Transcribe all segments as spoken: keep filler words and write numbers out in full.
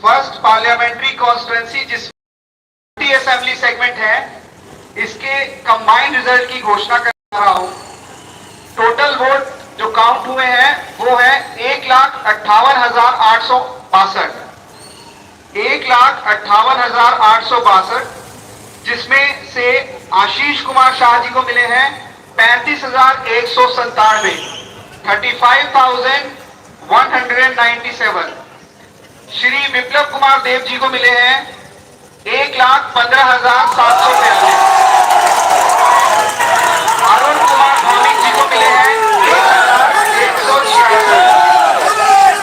First parliamentary constituency जिस assembly segment है, इसके कंबाइंड रिजल्ट की घोषणा करने जा रहा हूं। टोटल वोट जो काउंट हुए हैं वो है एक लाख अट्ठावन हजार आठ सौ बासठ, एक लाख अट्ठावन हजार आठ सौ बासठ, जिसमें से आशीष कुमार शाह जी को मिले हैं पैंतीस हजार एक सौ संतानवे, thirty five thousand one hundred ninety seven. Shri Biplab Kumar Deb ji को मिले हैं एक लाख पन्द्रह हजार सात सौ बयालीस। अरुण कुमार भौमिक जी को मिले हैं एक हजार एक सौ छियासठ।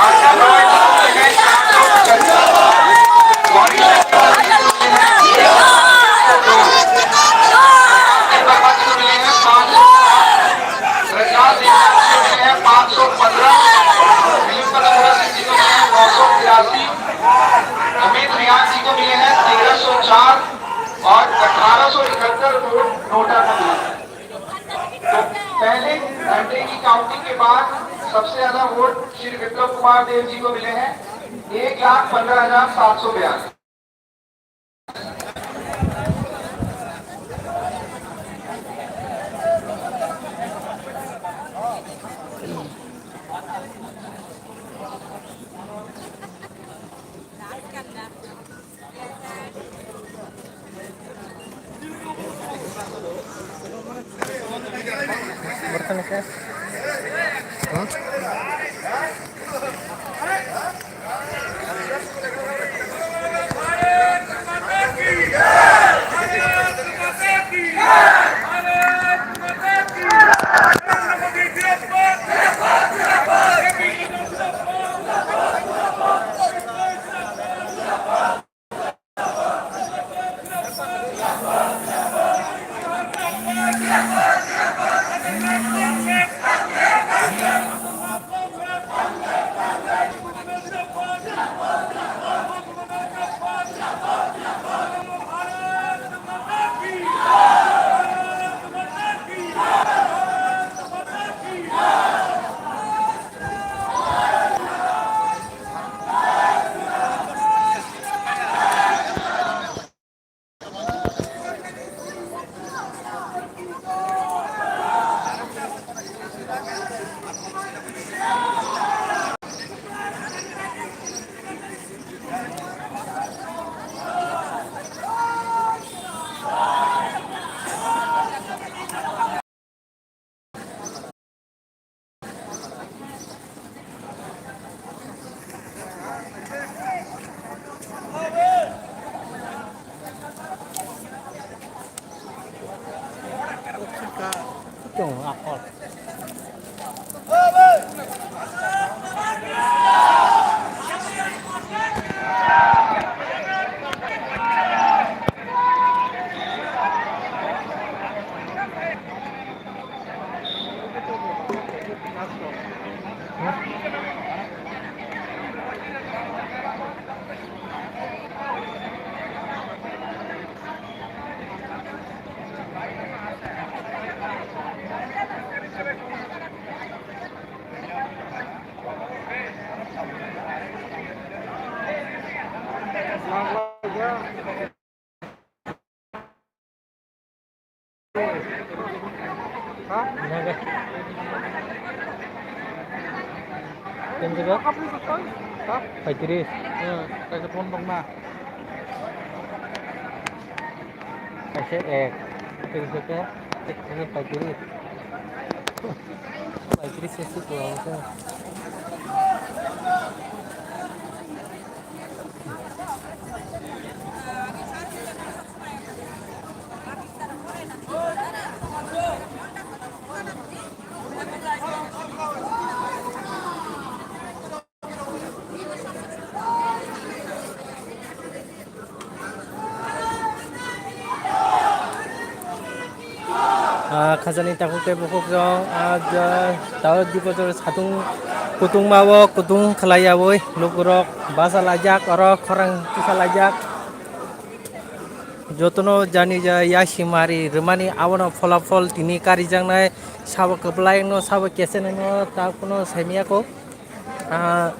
अर्नब रॉय जी को मिले हैं चार सौ पचहत्तर। गौरी शंकर जी को मिले हैं एक हजार दो। अजय वर्मा जी को मिले हैं पाँच सौ। रजनीश देवता जी को मिले हैं पाँच सौ पन्द्रह। दिलीप कदम जी को मिले हैं नौ सौ तिरासी। अमित रियान जी को मिले हैं तेरह सौ चार और अठारह सौ इकहत्तर वोट नोटा को मिले हैं। तो पहले घंटे की काउंटिंग के बाद सबसे ज्यादा वोट श्री विप्लव कुमार देव जी को मिले हैं एक लाख पन्द्रह हजार सात सौ बयालीस। Paitrish. Kaisa phone tongna. Kaisa ek. Kaisa ke. Kaisa paitrish. Paitrish se si ko. Ah, khajani takhuk tei bukhuk rok, ah, ja, tao dipotro satung kutung ma o kutung khlai yaui lukurok basa laijak, oro khorang kisa laijak. Jotono jani ja yasimari rwmani abono pholapol tini karijaknai sabo kwplai no sabo kesenai no ta kuno saimya kho. Ah,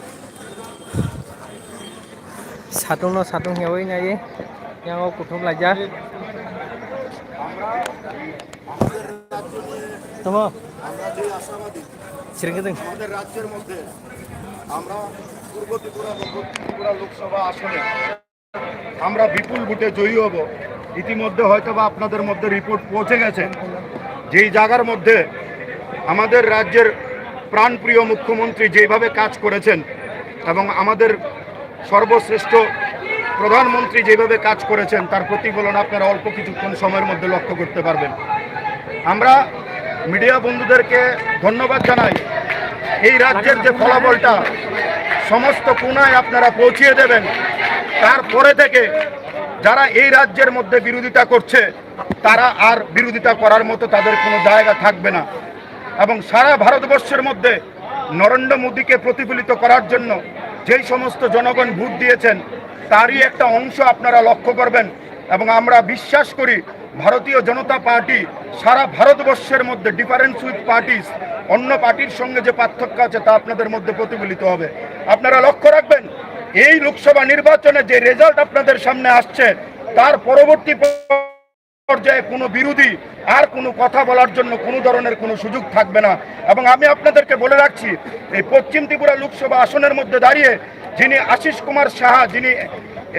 Satung no satung hewi nai, yang o kuthum laijak. Tamo? Sirikadeng. আমাদের রাজ্যের মধ্যে আমরা পূর্ব ত্রিপুরা, দক্ষিণ ত্রিপুরা লোকসভা আসনে আমরা বিপুল ভোটে জয়ী হব। ইতিমধ্যে হয়তো বা আপনাদের মধ্যে রিপোর্ট পৌঁছে গেছে, যেই জায়গার মধ্যে আমাদের রাজ্যের প্রাণপ্রিয় মুখ্যমন্ত্রী যেইভাবে কাজ করেছেন এবং আমাদের সর্বশ্রেষ্ঠ প্রধানমন্ত্রী যেভাবে কাজ করেছেন, তার প্রতিফলন আপনারা অল্প কিছুক্ষণ সময়ের মধ্যে লক্ষ্য করতে পারবেন। আমরা মিডিয়া বন্ধুদেরকে ধন্যবাদ জানাই। এই রাজ্যের যে ফলাফলটা সমস্ত কোণায় আপনারা পৌঁছিয়ে দেবেন, তারপরে থেকে যারা এই রাজ্যের মধ্যে বিরোধিতা করছে, তারা আর বিরোধিতা করার মতো তাদের কোনো জায়গা থাকবে না। এবং সারা ভারতবর্ষের মধ্যে নরেন্দ্র মোদীকে প্রতিফলিত করার জন্য যেই সমস্ত জনগণ ভোট দিয়েছেন, তারই একটা অংশ আপনারা লক্ষ্য করবেন। এবং আমরা বিশ্বাস করি, ভারতীয় জনতা পার্টি সারা ভারতবর্ষের মধ্যে, difference with parties, অন্য পার্টির সঙ্গে যে পার্থক্য আছে, তা আপনাদের মধ্যে প্রতিফলিত হবে। আপনারা লক্ষ্য রাখবেন, এই লোকসভা নির্বাচনে যে রেজাল্ট আপনাদের সামনে আসছে, তার পরবর্তী পর্যায়ে কোনো বিরোধী আর কোনো কথা বলার জন্য কোনো ধরনের কোনো সুযোগ থাকবে না। এবং আমি আপনাদেরকে বলে রাখছি, এই পশ্চিম ত্রিপুরা লোকসভা আসনের মধ্যে দাঁড়িয়ে যিনি আশিস কুমার সাহা, যিনি,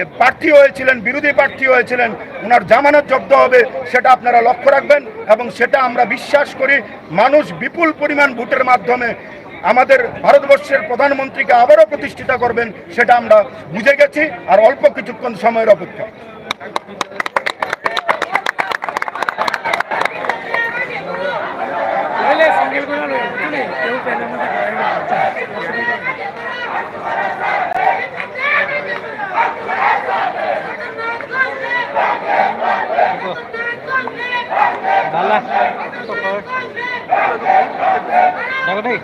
এ, প্রার্থী হয়েছিলেন, বিরোধী প্রার্থী হয়েছিলেন, ওনার জামানত জব্দ হবে, সেটা আপনারা লক্ষ্য রাখবেন। এবং সেটা আমরা বিশ্বাস করি, মানুষ বিপুল পরিমাণ ভোটের মাধ্যমে আমাদের ভারতবর্ষের প্রধানমন্ত্রীকে আবারও প্রতিষ্ঠিত করবেন, সেটা আমরা বুঝে গেছি। আর অল্প কিছুক্ষণ সময়ের অপেক্ষা। Dala. Jago dei.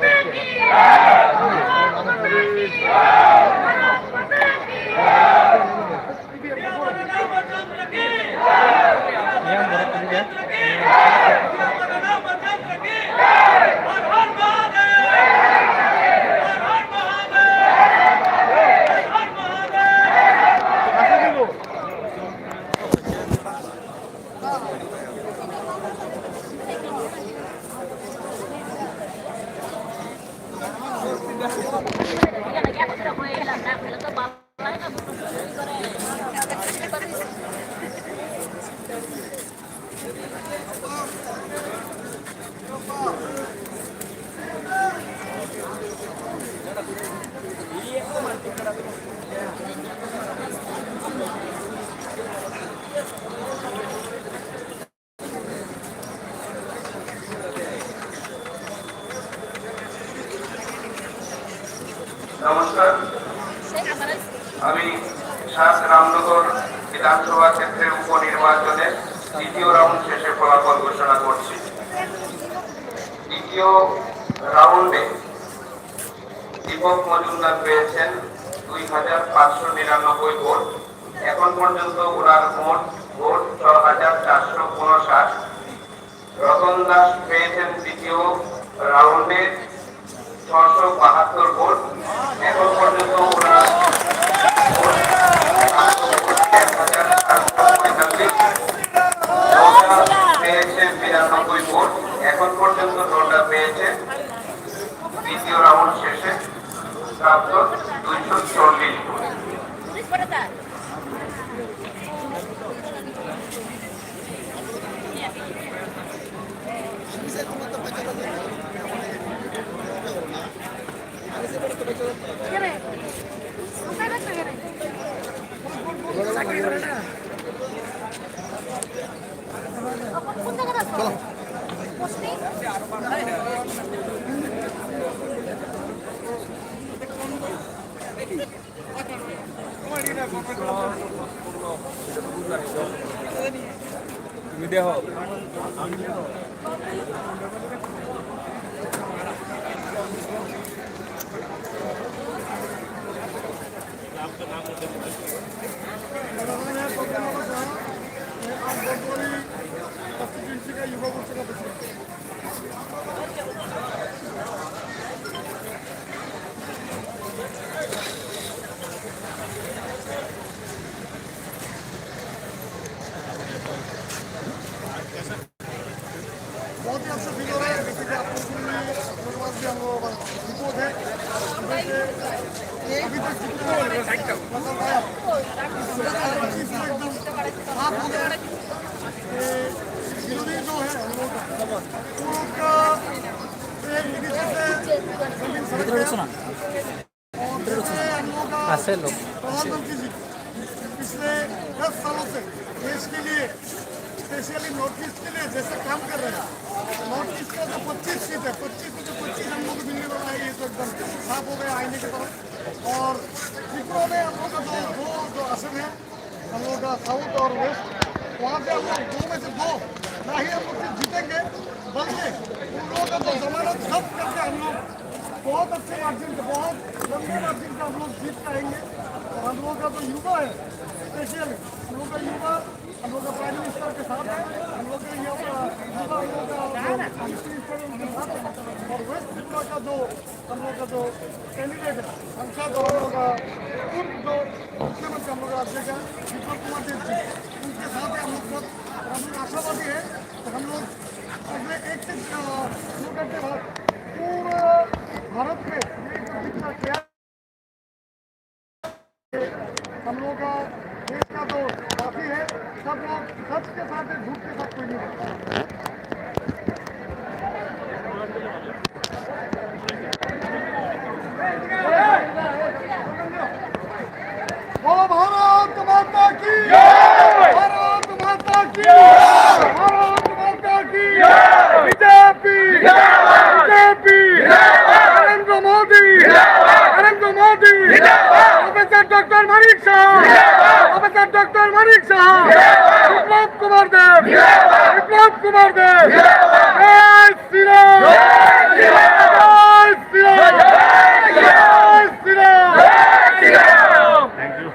Yang borok tadi ya. নমস্কার, আমি সাত রামনগর বিধানসভা ক্ষেত্রের উপনির্বাচনের দ্বিতীয় রাউন্ড শেষে ফলাফল ঘোষণা করছি। দ্বিতীয় রাউন্ডে দীপক মজুমদার পেয়েছেন দুই হাজার পাঁচশো নিরানব্বই ভোট। এখন পর্যন্ত ওনার মোট ভোট ছ হাজার চারশো ঊনষাট। রতন দাস পেয়েছেন দ্বিতীয় রাউন্ডে ছশো বাহাত্তর ভোট। এখন পর্যন্ত ওনার ভোট এক হাজার সাতশো পঁয়তাল্লিশ। নোটা পেয়েছেন বিরানব্বই ভোট। এখন পর্যন্ত নোটা পেয়েছেন দ্বিতীয় রাউন্ড শেষে প্রাপ্ত দুইশো চল্লিশ ভোট। তুমি দেখো। साफ हो गया है। विरोधी जो है हम लोग का, वो लोग का एक तरीके से जमीन सड़क गया। और जैसे हम लोग का प्रधानमंत्री जी पिछले दस सालों से देश के लिए, स्पेशली नॉर्थ ईस्ट के लिए जैसे काम कर रहे हैं, नॉर्थ ईस्ट का जो पच्चीस सीट है, पच्चीस में से पच्चीस हम लोग को मिलने वाला है, ये तो एकदम साफ हो गया आईने की तरह। और त्रिपुरा में हम लोग का जो दो जो आसन है, हम लोग का साउथ और वेस्ट, वहाँ से हम लोग दो में से दो ना ही हम लोग से जीतेंगे, बल्कि उन लोगों का जो जमानत जब्त करके हम लोग बहुत अच्छे मार्जिन से, बहुत लंबे मार्जिन से हम लोग जीत के आएंगे। और हम लोगों का जो युवा है, स्पेशल हम लोग का युवा, हम लोग का प्राइम मिनिस्टर के साथ है, हम लोग का युवा, युवा हम लोग का जो चीफ मिनिस्टर है उनके साथ है, और वेस्ट त्रिपुरा का जो हम लोग का जो कैंडिडेट है, सांसद और हम लोग का पूर्व जो मुख्यमंत्री हम लोग का राज्य का विप्लव कुमार देव जी, उनके साथ है हम लोग सब। और हम लोग आशावादी है कि हम लोग अगले एक से, अ, दो घंटे बाद पूरा भारत में ये जो जितना किया हम लोगों का देश का जो वासी है, सब लोग सच के साथ है, झूठ के साथ कोई नहीं रहता। बोलो भारत माता की जय! भारत माता की जय! भारत माता की जय! बीजेपी जिंदाबाद! बीजेपी जिंदाबाद! नरेंद्र मोदी जिंदाबाद! नरेंद्र मोदी जिंदाबाद! प्रोफेसर डॉक्टर मानिक साहा जिंदाबाद! प्रोफेसर डॉक्टर मानिक साहा जिंदाबाद! विप्लव कुमार देव जिंदाबाद! विप्लव कुमार देव जिंदाबाद! जय श्री राम! जय श्री राम! जय श्री राम! जय श्री राम! जय श्री राम! Thank you.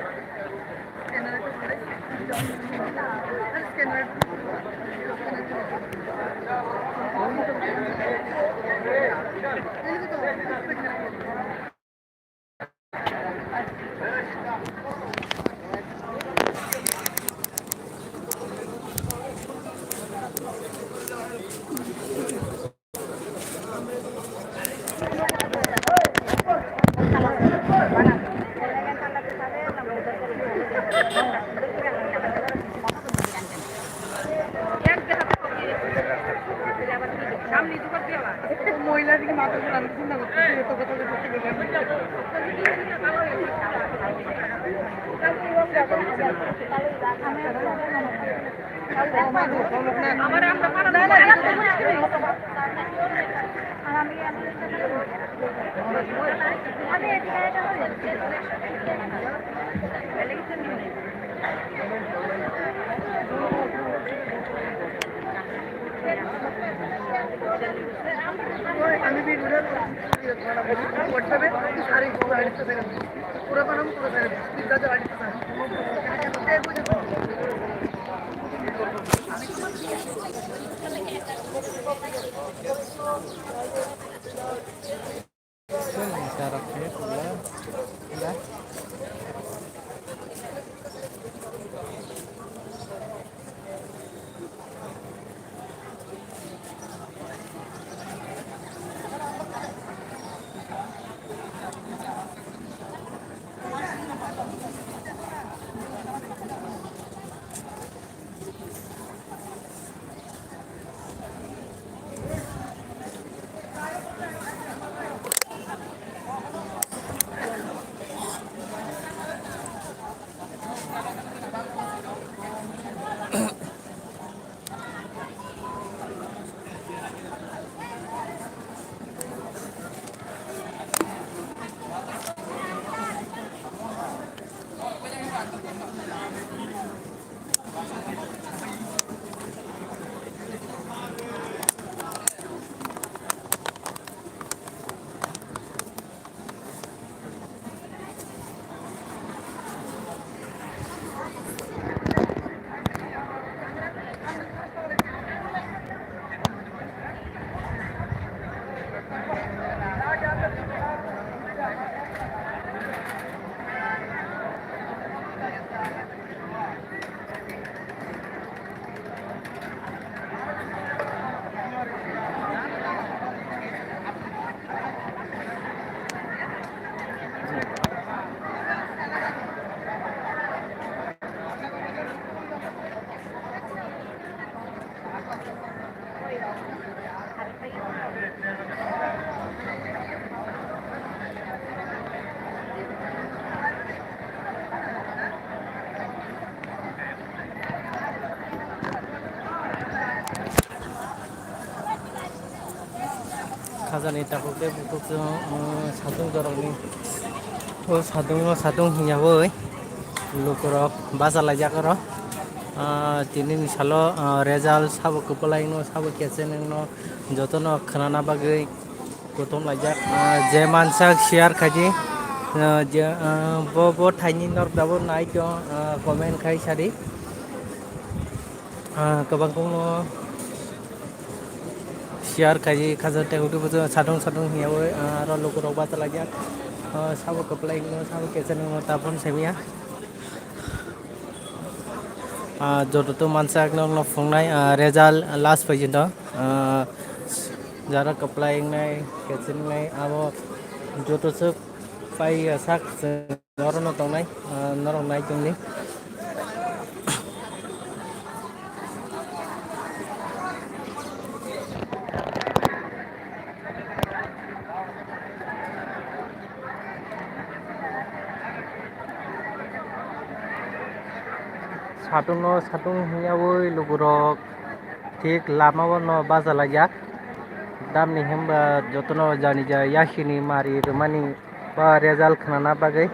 মহিলা দিকে মাথা ঘুরানো চিন্তা করতেছি, এত কথা বলতে গেলে। আমি ভিডিওটা WhatsApp-এ সারি পুরো আইডিটা ছেড়ে দিই। পুরো বানাবো, পুরো ছেড়ে দিই। তিন হাজার আইডিটা ছেড়ে দিই। Sajani takhuk tei bukhuk chwng, uh, satung jorokni. O satungo satung hwnyaui lukurok bacha laijak oro. Ah, tinini salo, ah, result sabo kwplai wngno, sabo kecheng wngno, jotono khwnana bagwi kuthum laijak. Ah, je mansak share khaidi, ah, je, ah, bo, bo thaini norok dabo nai tong, ah, comment khai sadi. Ah, kwbang kongno share khaidi, khajak tei hudi bujo satung satung hwnyaui, ah, aro lukurok bacha laijak. Ah, sabo kwplai wngno, sabo kecheng wngno, tabon semiya. Ah, joto to mansa ekno no phungnai, ah, result last phaijinto, ah, jara kwplai wngnai, kecheng wngnai, abo joto se pai ya sak se oro no tongnai, ah, norok nai tongdi. Satung no satung hwnyaui lukurok thik lama o no bacha laijak. Tamni hwnba jotono jani ja yasini mari rwmani ba result khwnana bagwi.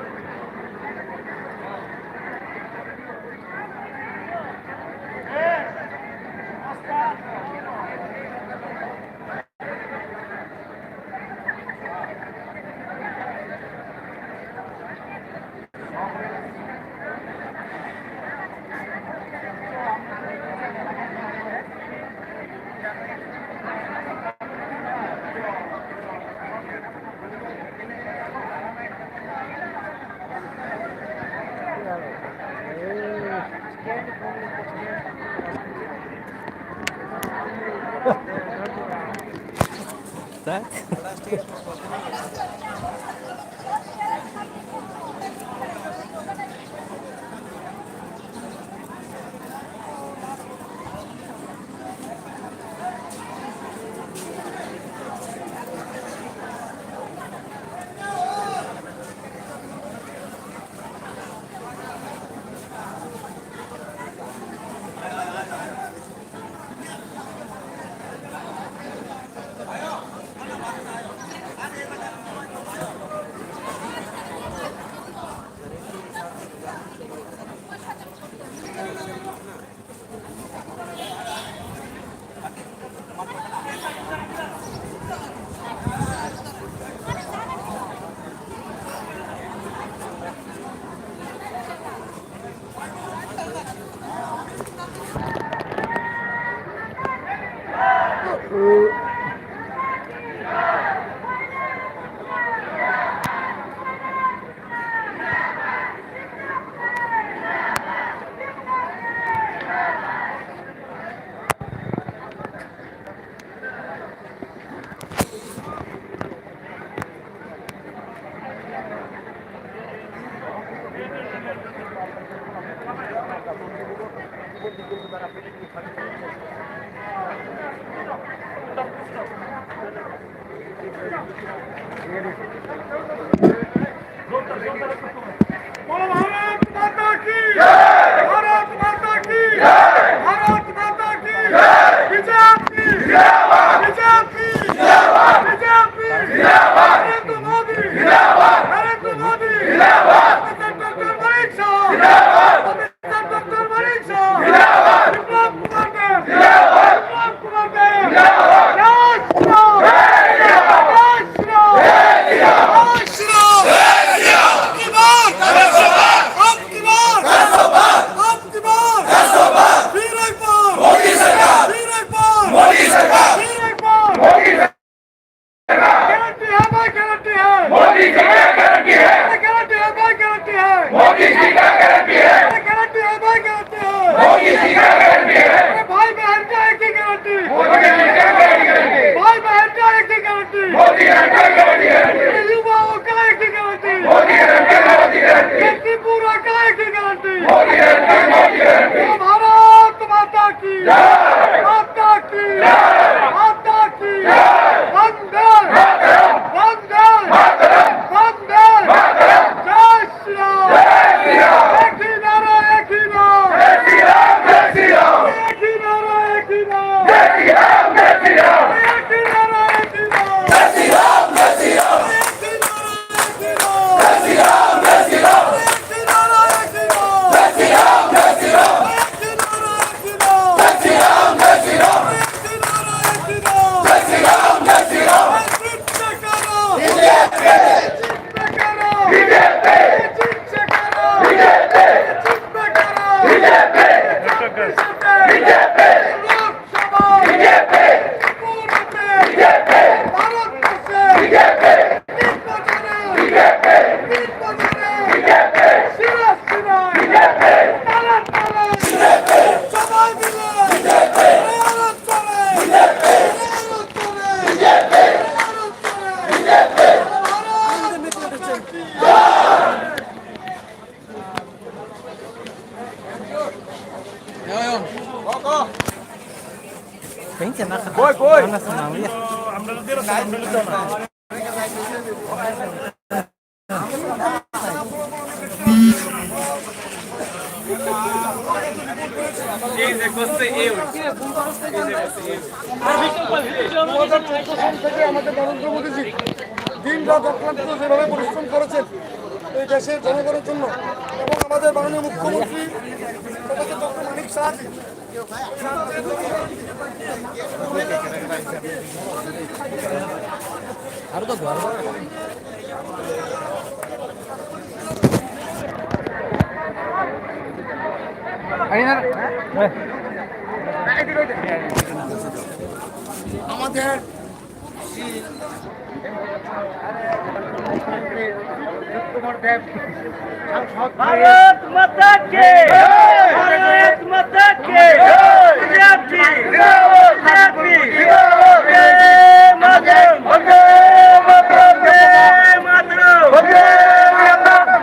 बोलो भारत माता की जय। भारत माता की जय। भारत माता की जय। बीजेपी जिंदाबाद। बीजेपी जिंदाबाद। बीजेपी जिंदाबाद। नरेंद्र मोदी जिंदाबाद। नरेंद्र मोदी जिंदाबाद। डॉक्टर मणि साह जिंदाबाद। डॉक्टर मणि साह जिंदाबाद। विप्लव कुमार देव जिंदाबाद। विप्लव कुमार देव जिंदाबाद। जय श्री राम। जय श्री राम। जय श्री राम। जय श्री राम। अब की बार। अब की बार। अब की बार। फिर एक बार। फिर एक बार। फिर एक बार। गारंटी है भाई, गारंटी है। मोदी की क्या गारंटी है? गारंटी है भाई, गारंटी है। मोदी की क्या गारंटी है? गारंटी है भाई, गारंटी है। मोदी की क्या गारंटी है? अरे भाई बहन का एक ही गारंटी। मोदी की क्या गारंटी है? भाई बहन का एक ही गारंटी। मोदी की क्या गारंटी है? अरे युवाओं का एक ही गारंटी। मोदी की क्या गारंटी है? ये त्रिपुरा का एक ही गारंटी। मोदी की क्या गारंटी है? भारत माता की जय। माता की जय। माता की जय। वंदे मातरम। वंदे मातरम। वंदे मातरम। जय श्री राम। जय श्री राम। एक ही नारा, एक ही नारा। जय श्री राम, जय श्री राम। एक ही नारा, एक ही नारा। जय श्री राम, जय श्री राम। एक ही नारा, एक ही नारा। जय Boy, boy. এই যে করছে, এই হচ্ছে। দু হাজার চোদ্দ সাল থেকে আমাদের নরেন্দ্র মোদীজি দিন রাত অক্লান্ত যেভাবে পরিশ্রম করেছেন এই দেশের জনগণের জন্য, এবং আমাদের মাননীয় মুখ্যমন্ত্রী প্রফেসর ডক্টর মানিক সাহাজি আমাদের भारत माता की, भारत माता की, बीजेपी, बीजेपी, वंदे मातरम, वंदे मातरम, वंदे मातरम।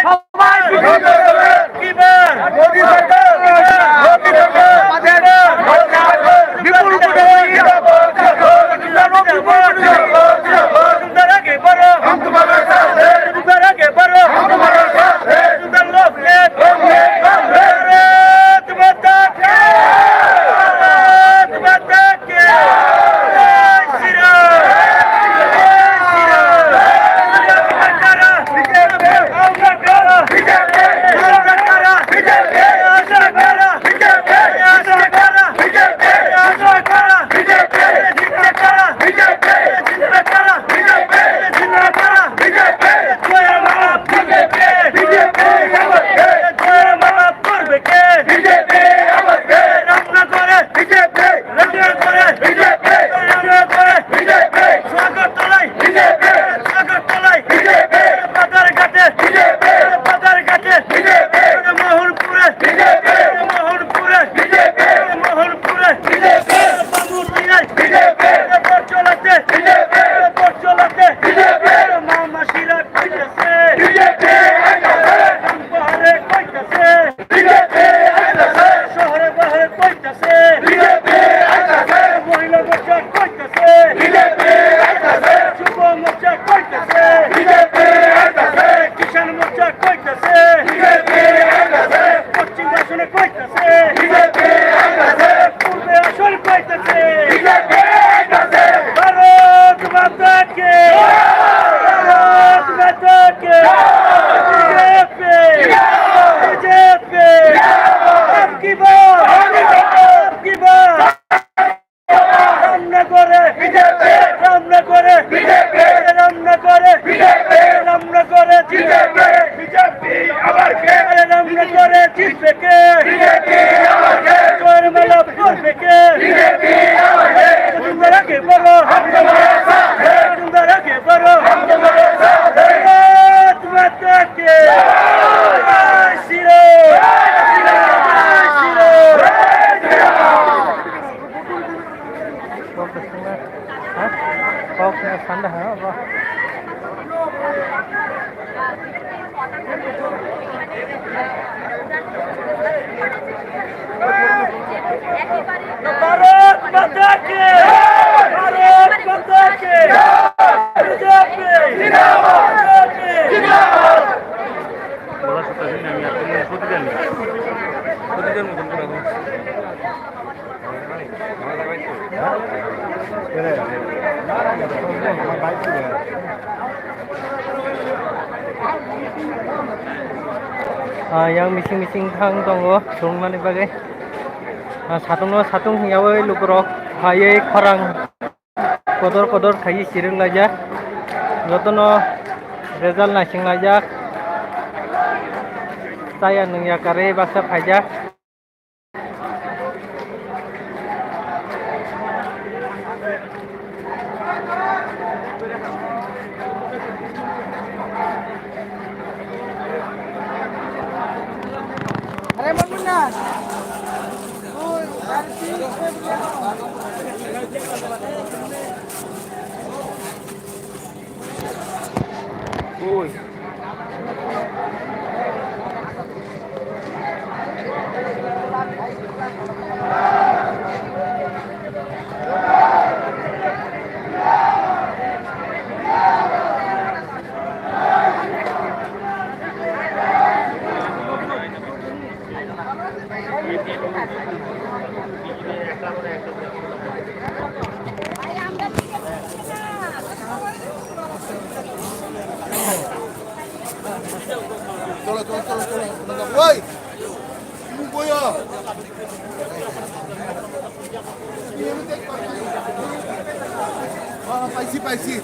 সবাই বিপুল ভোটে জয়ী। বিপুল ভোটে জয়ী। भारत माता की, भारत माता की, बीजेपी जिंदाबाद। Ah, yang mising mising thang tongo, chwngmani bagwi. Ah, satung no satung hwnyawi lukurok phaiwi khorang kodor kodor khaiwi chirwng laijak. Jotono result naising laijak. Chaya nungya karwi baksa phaijak. চলো, চলো, চলো, চলো। ওই! তুমি কই যাও? হ্যাঁ, পাইছি, পাইছি।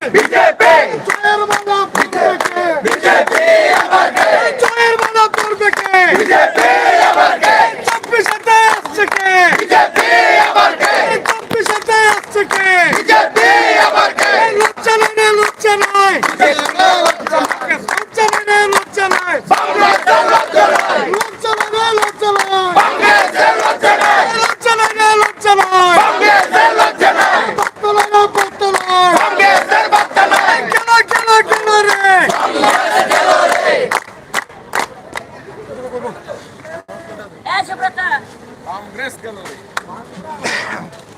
বিজেপি! জয়ের মালা পড়বে কে? বিজেপি আবার কে? জয়ের মালা পড়বে কে? বিজেপি আবার কে? চব্বিশে দেশ থেকে বিজেপি আবার কে? চব্বিশে দেশ থেকে বিজেপি আবার কে? লজ্জা নেই রে, লজ্জা নেই। লজ্জা নেই রে, লজ্জা নেই। লজ্জা নেই রে, লজ্জা নেই। লজ্জা নেই রে, লজ্জা নেই। লজ্জা নেই রে, লজ্জা নেই। লজ্জা নেই। কংগ্রেস গেল রে।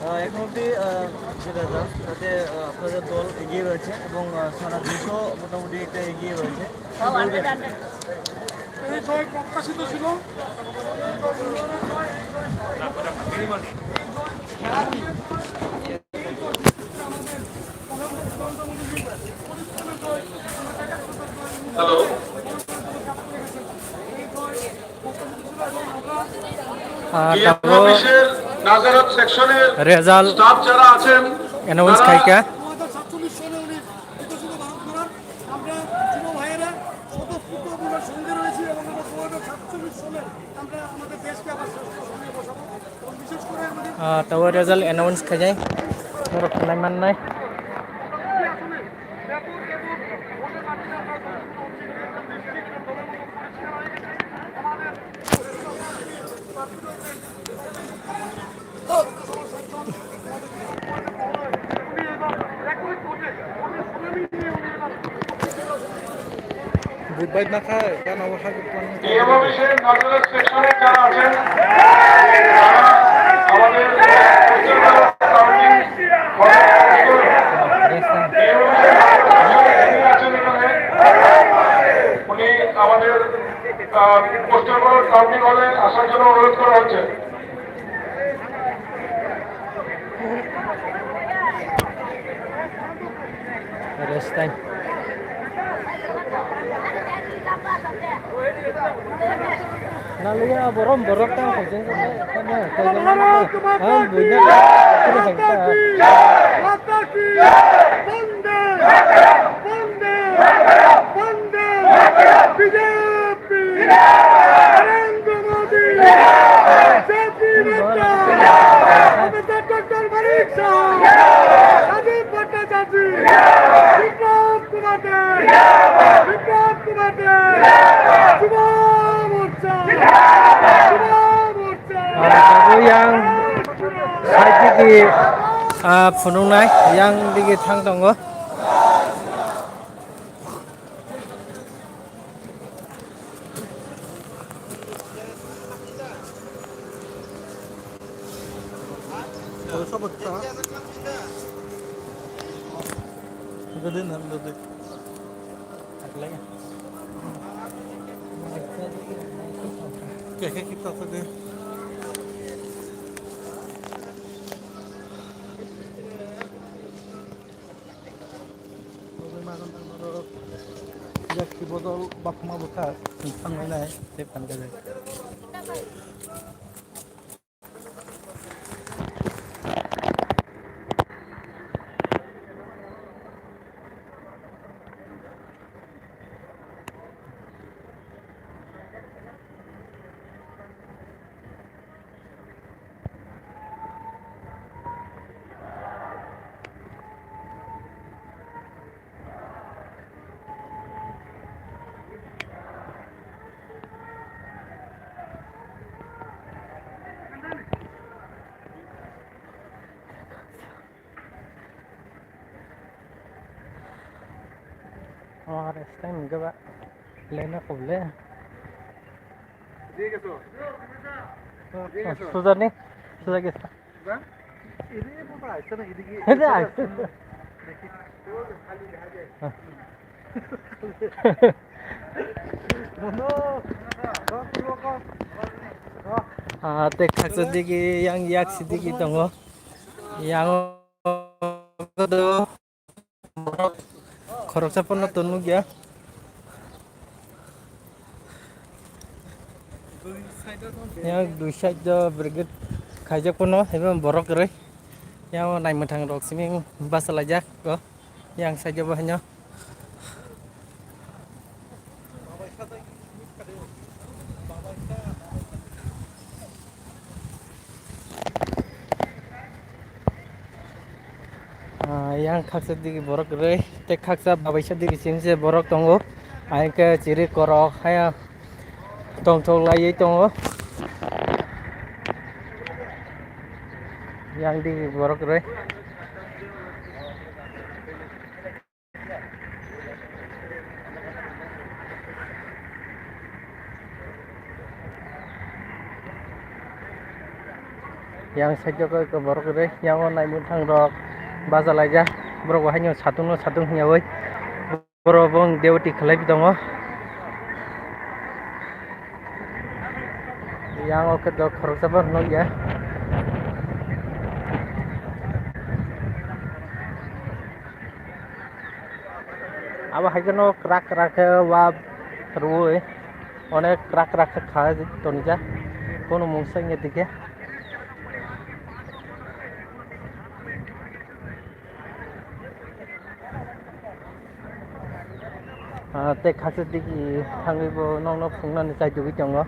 আহ, এখন অবধি, আহ, যে result, তাতে, আহ, আপনাদের দল এগিয়ে রয়েছে এবং, আহ, সারা দেশও মোটামুটি একটা এগিয়ে রয়েছে। এই জয় প্রত্যাশিত ছিল। হ্যালো। আহ, টিএম তারপর অফিসের নাজারাত সেকশনের result স্টাফ যারা আছেন, announce তারা খাইকা। আমরা যুব ভাইয়েরা স্বতঃস্ফূর্তভাবে সঙ্গে রয়েছি এবং আমরা দু হাজার সাতচল্লিশ সালে আমরা আমাদের দেশকে আবার শ্রেষ্ঠ স্থানে বসাবো। এবং বিশেষ করে আমাদের Ah, tabo result announce khaijai. Norok khnai mannai. Bubai na khai, gana o hai. TM অফিসের নাজারাত সেকশনের যারা আছেন, তারা আমাদের টিএম অফিসের যিনি আছেন এখানে, উনি আমাদের, আহ, পোস্টার ব্যালট কাউন্টিং হলে আসার জন্য অনুরোধ করা হচ্ছে। Rest time. Naliya borom borok tang khaijak khaijak khaijak khaijak. Ah, buina. Kiri khaijak. বন্দে! বন্দে! বন্দে! বিজেপি! নরেন্দ্র মোদী! জেপি নাড্ডা! অমিতাভ ডক্টর মানিক সাহা! রাজীব ভট্টাচার্য! বিপ্লব কুমার দে! বিপ্লব কুমার দে! যুব মোর্চা! যুব মোর্চা! Yang side digi, ah, phunuknai, yang digi thang tongo. Bodol bakma bwkha thanglainai tei phan gajak. Ar stai mungkhe ba lena koble. Sujar ni, sujar ke. Hede ai. Ah, tei khaksa digi yang yak si digi tongo. Yang do khoroksa pono to nukya. Yang dui side do brigade khaijak pono, ebo borok kwrwi. Yang naimwthang rok simi basa laijak ko. Yang side bo hanya. Ah, yang khaksa digi borok rwi, tei khaksa babaisa digi sini se borok tongo. Hai khe chiri korok haya tongthok laiwi tongo. Yang digi borok rwi. Yang side o khe borok rwi, yang o naimwthang rok bacha laijak, borok bo haino satung no satung hwnyaui borok bo wng duty khlai tongo. Yang o khe dok khoroksa bo nukya. Abo hai kheno kwrak kwrak khe wa rwui onek kwrak kwrak khe kha tonijak, kono mungsa wngya dikhe. Ah, tei khaksa digi thangwi bo nokno phungnani chaitugwi tongo.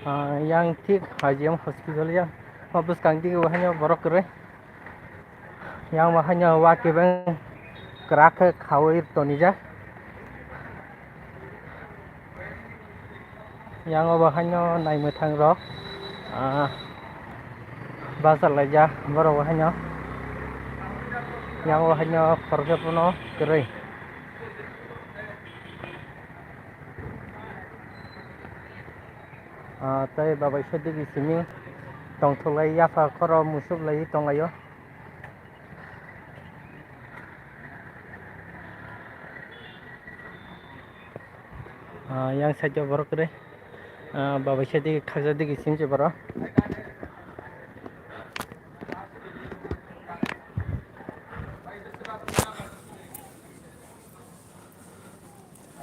Ah, yang thik H J M hospital yang, o bwskang digi o haino borok kwrwi. Yang bo haino wa kebeng kwrak khe khaui tonijak. Yang bo haino naimwthang rok, ah, bacha laijak borok bo haino. Yang bo haino khoroksa phano kwrwi. Ah, tei babai se digi simi tongthoklai yapha khoro musuklai tonglaio. Ah, yang side o borok kwrwi. Ah, babai se digi khaksa digi simi se borok.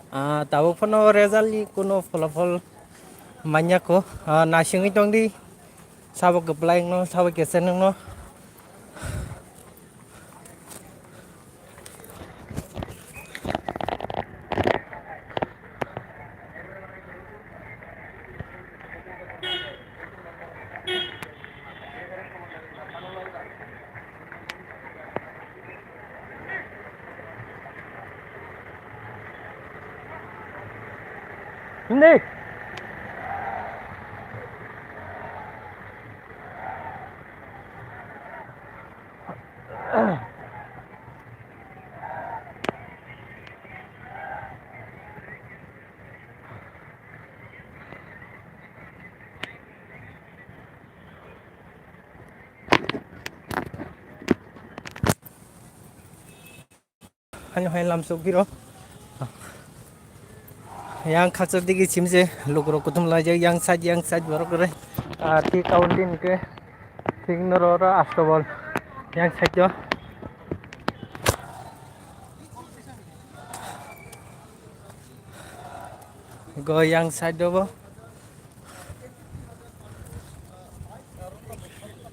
Ah, tabuk phano result ni kuno pholopol manya ko. Ah, naisingwi tongdi. Sabo kwplai wngno, sabo keseng wngno. Hindi. Haino hai lamsok biro. Yang khaksa digi simse lukurok kuthum laijak, yang side, yang side borok kwrwi. Ah, thik aboni din ke thik noro oro astobol yang side o. Go yang side o bo.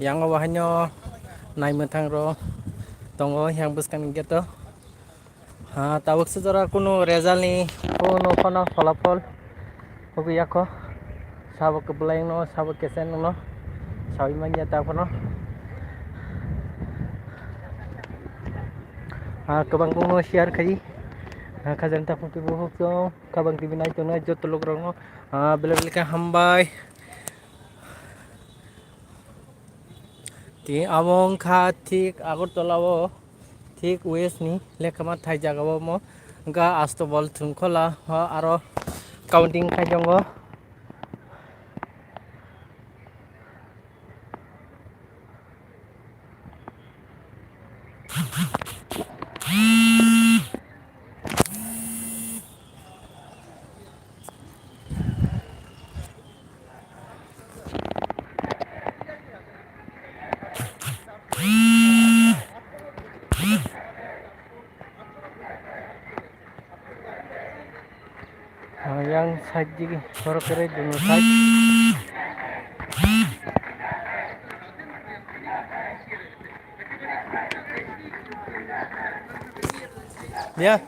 Yang o bahaino naimwthang rok tongo yang bwskang ni gate o. Ha, tabuk se jora kunu result ni kunu phano pholopol hugu yakho. Sabo kwbwlai wngno, sabo keseng wngno sawi manya ta phano. Ha, kwbang kunu share khai. Ha, khajang ta phano kibo huk chong. Kabang T V nai tongnai joto lukurokno, ah, belai belai khe hambai. Tini amo wngkha thik Agartala o, thik west ni Lekhama thai jaga o omo wngkha Astobal Thwngkhola, o aro counting khai tongo. Ah, yang side digi borok kwrwi duno side. Ya.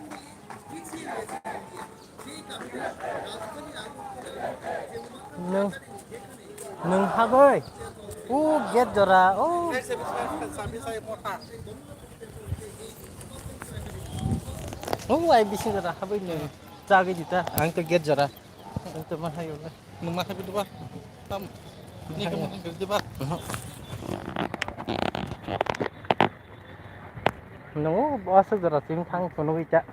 Nung, nung hagoi. U gate jora. U. U ai bising jora hagoi nung. Chagwi dita. Ang to gate jora. Ang to ma hayo. Nung ma habi duba. Tam. Ni kamu habi duba. Nung u basa jora sing thang kono wita.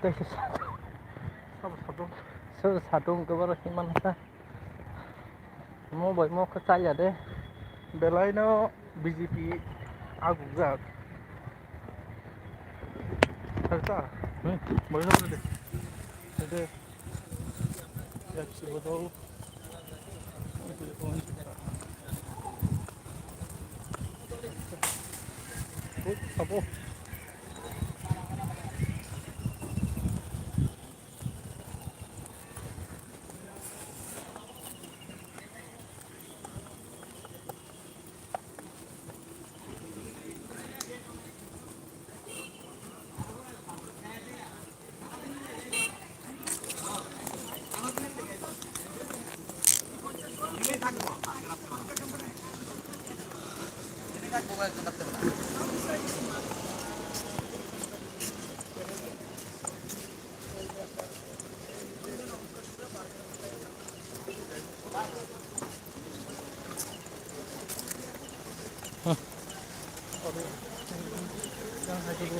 Tei se sa-, sabo satung. Sabo satung kebaro himan sa. Mo bai mo khe chaya de. Belai no B J P agugjak. Harta? Hmm. Bai no de. De. Pepsi botol. Sabo.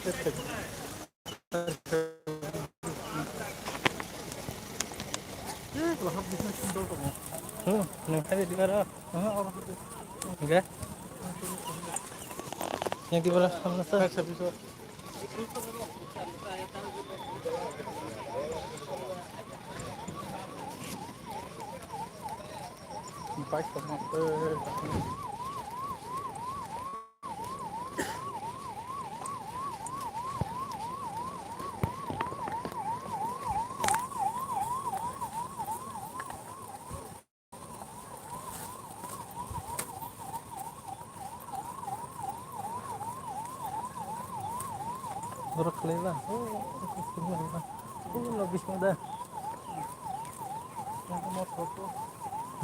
Hmm, nang hai di bara. Enggak. Yang di bara sama sa. Bike sama. Borok khlai ba. Oh, oh, no bising da. Yang motor tu.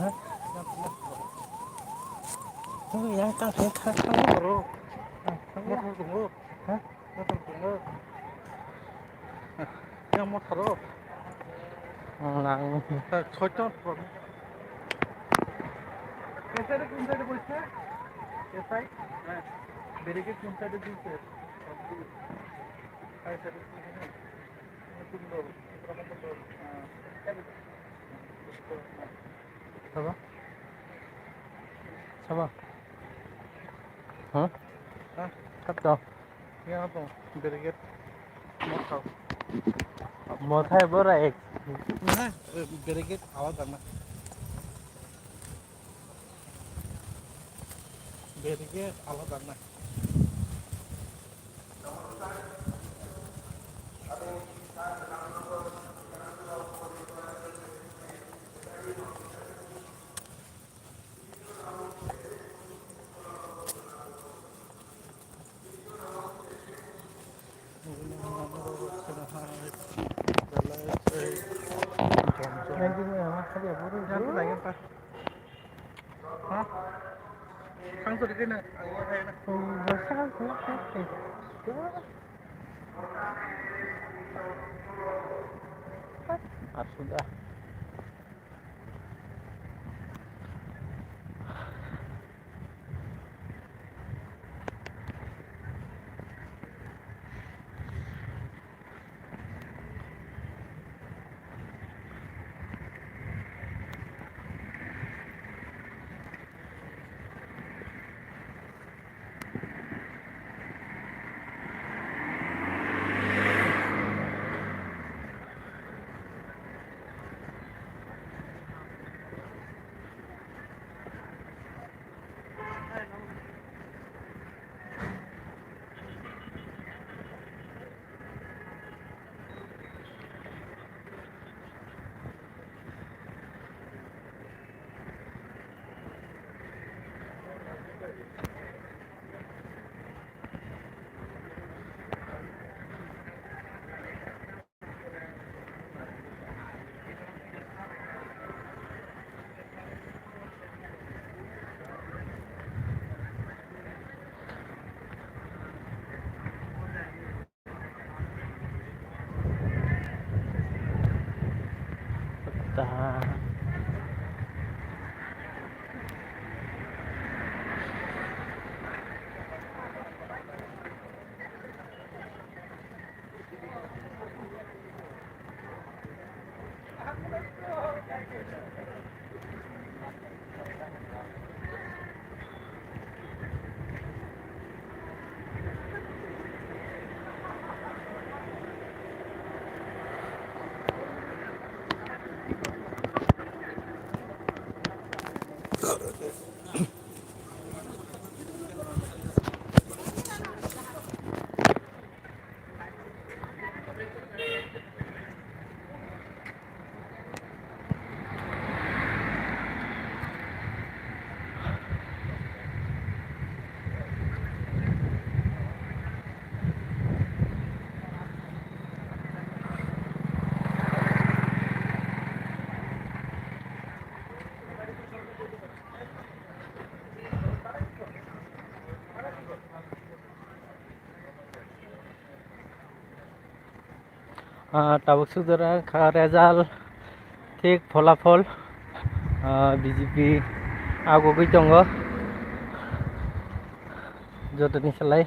Hah? Yang motor. Oh, yang kang, yang kang, kang. Motor tu. Hah? Motor tu. Yang motor tu. Lang. Soiton. Koun side, koun side boise? Koun side? Hah. Barricade koun side diye? Koun side? Sabo? Sabo? Hah? Hah? Kat dong. Yang apa? Barricade. Motor. Motor bora ek. Nah, barricade awal karena. Barricade awal karena. Aswk da. Ah, tabuk suk jora kha result thik pholapol, ah, B J P agogwi tongo jotoni slai.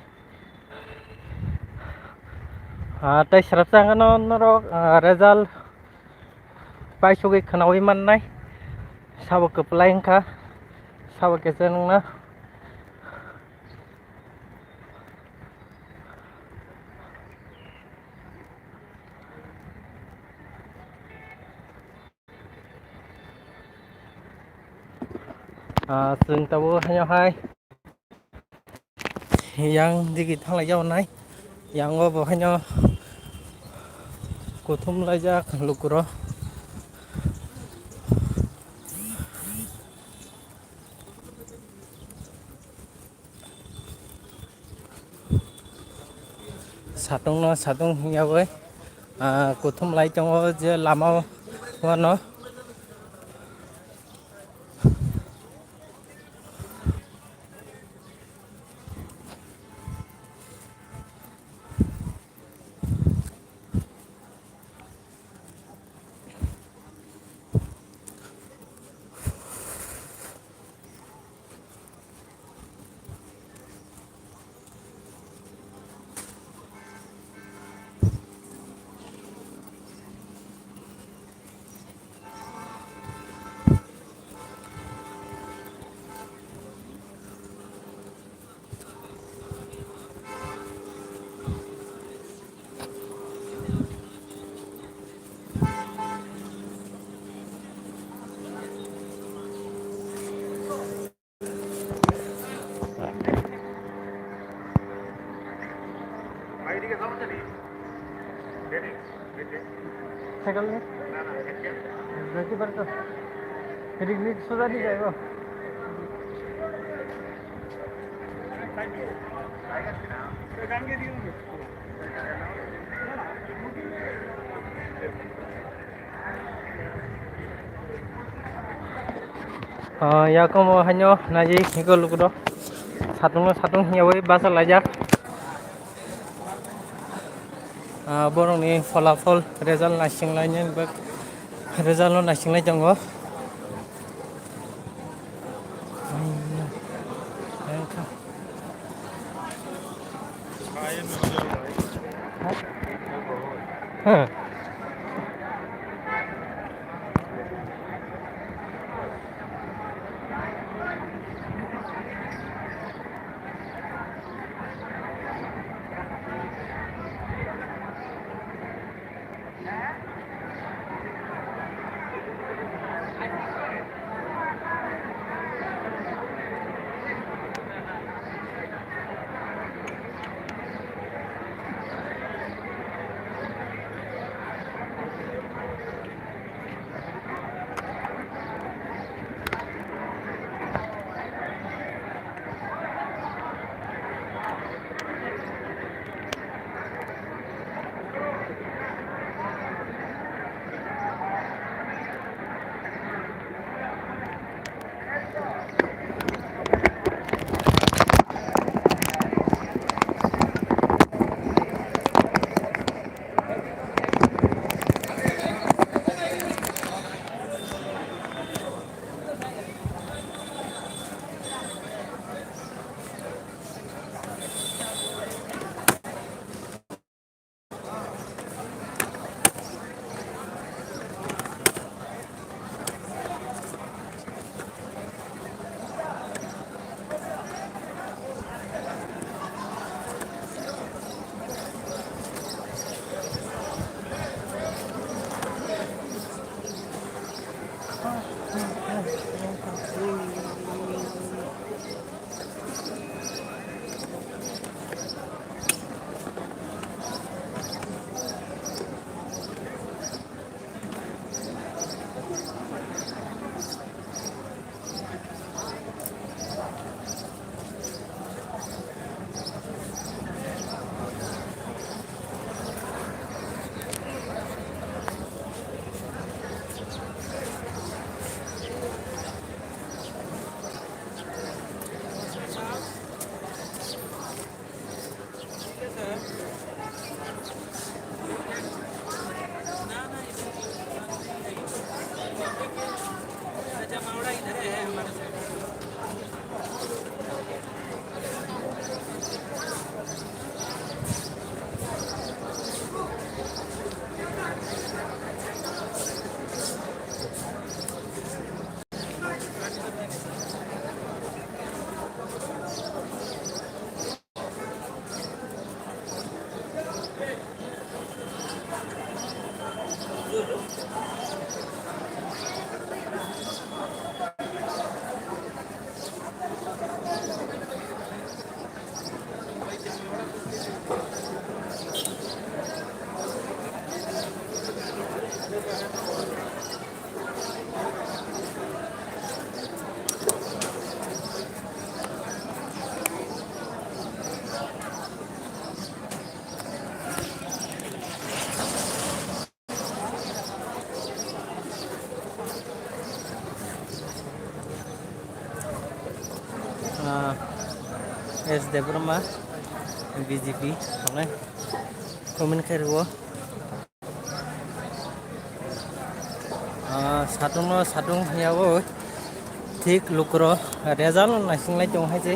Ah, tei srapsa hwnkhe no norok, ah, result paisugwi khwnawi mannai. Sabo kwplai wngkha, sabo kisa wngna. Ah, chwng tabuk haino hai yang digi thanglai yago nai, yang o bo haino kuthum laijak lukurok. Satung no satung hingyawi, ah, kuthum lai tongo je lama o, uano. Cycle নেই? যাইতে পারে তো? এদিক নিয়ে সোজা নিয়ে যাইব। Ah, yakomo haino naji hiko lukurok satung no satung hingyawi basa laijak. Ah, borokni pholafol result naising lainai, result no naising lai tongo. S Debbarma, B J P, tongnai comment khe rwo. Ah, satung no satung yabo thik lukro result no naising lai tong hai se.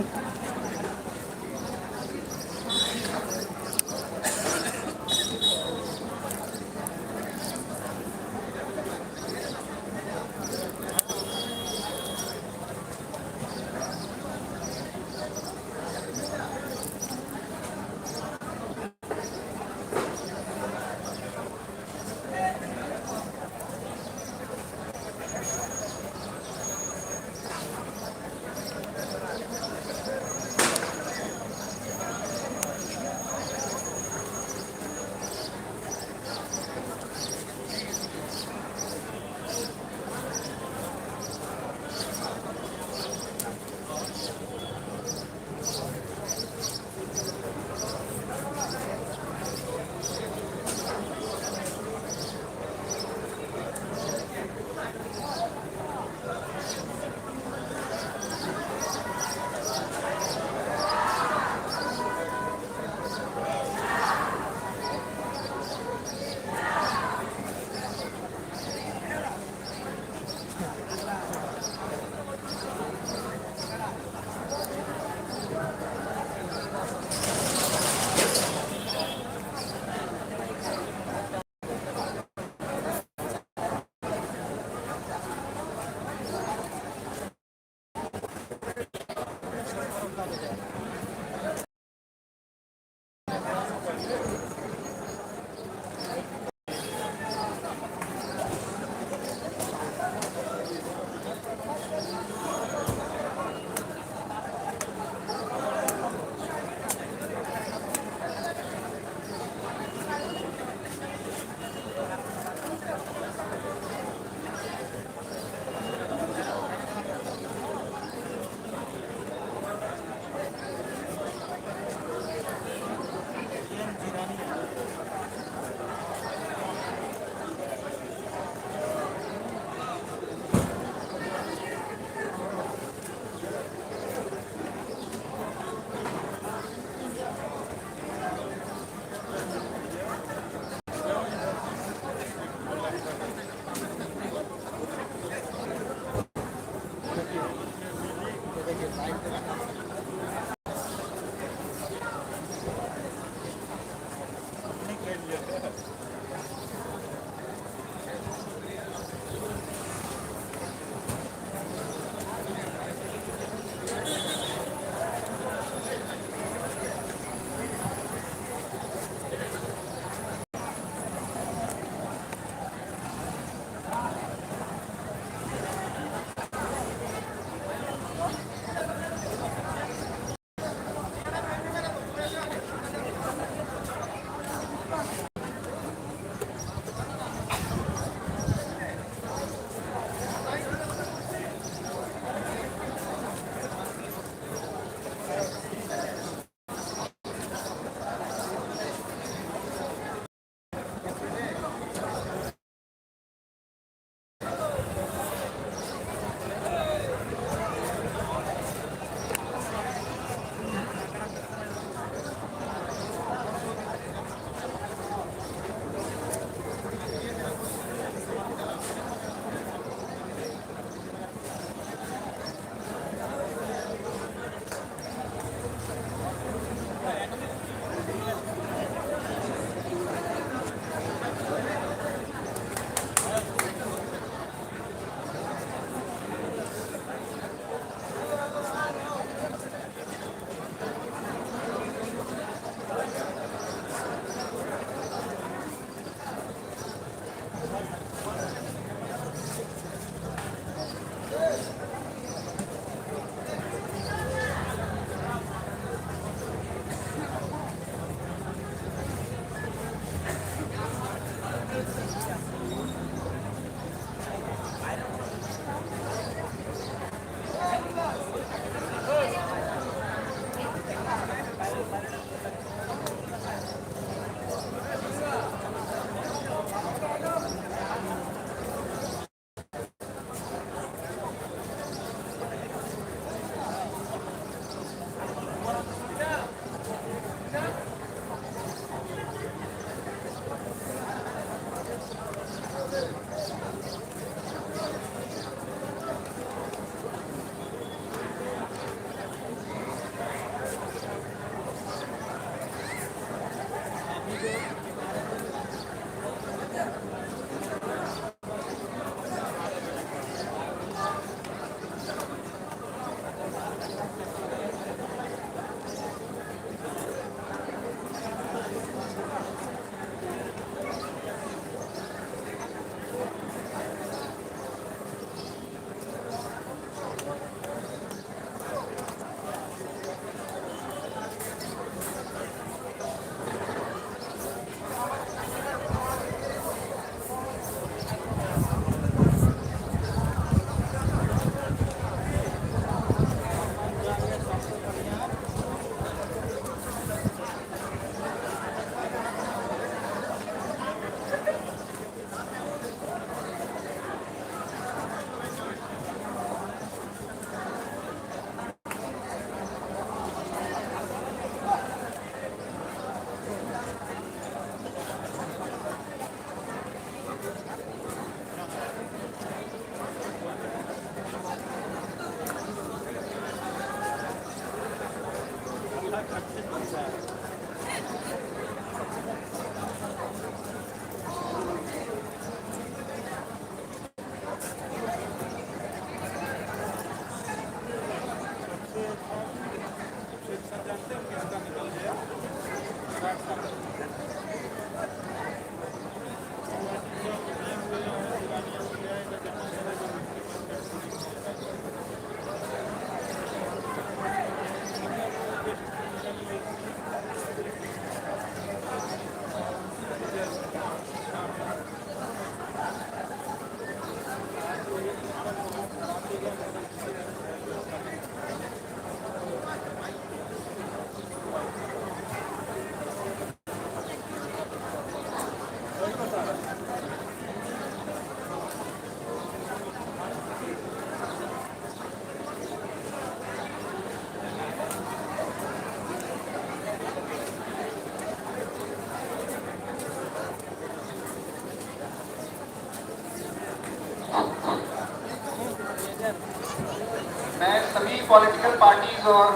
Political parties और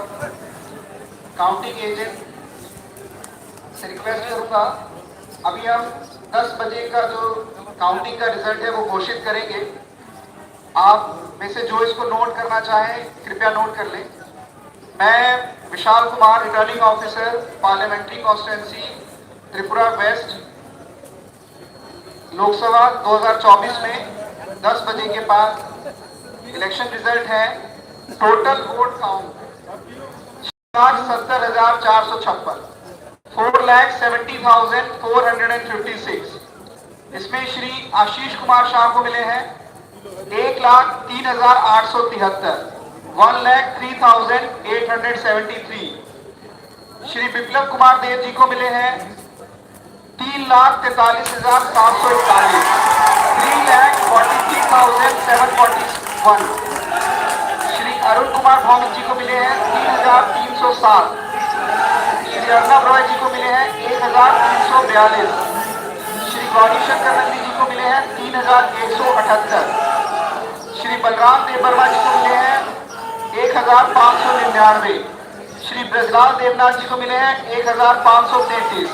counting agent से रिक्वेस्ट करूंगा, अभी हम दस बजे का जो काउंटिंग का रिजल्ट है वो घोषित करेंगे। आप में से जो इसको नोट करना चाहें, कृपया नोट कर लें। मैं Vishal Kumar, returning officer, parliamentary constituency Tripura west, Lok Sabha दो हज़ार चौबीस में दस बजे के बाद इलेक्शन रिजल्ट है। टोटल वोट काउंट लाख सत्तर हजार चार सौ छप्पन, four lakh seventy thousand four hundred and fifty six. इसमें श्री आशीष कुमार शाह को मिले हैं एक लाख तीन हजार आठ सौ तिहत्तर, one lakh three thousand eight hundred seventy three. Shri Biplab Kumar Deb ji को मिले हैं तीन लाख तैंतालीस हजार सात सौ इकतालीस, three lakh forty three thousand seven forty one. Shri Arun Kumar Bhowmik ji को मिले हैं तीन हजार तीन सौ सात। श्री अर्णव रॉय जी को मिले हैं एक हजार तीन सौ बयालीस। श्री गौरी शंकर नंदी जी को मिले हैं तीन हजार एक सौ अठहत्तर। श्री बलराम देव वर्मा जी को मिले हैं एक हजार पाँच सौ निन्यानवे। श्री ब्रजलाल देवनाथ जी को मिले हैं एक हजार पाँच सौ तैंतीस।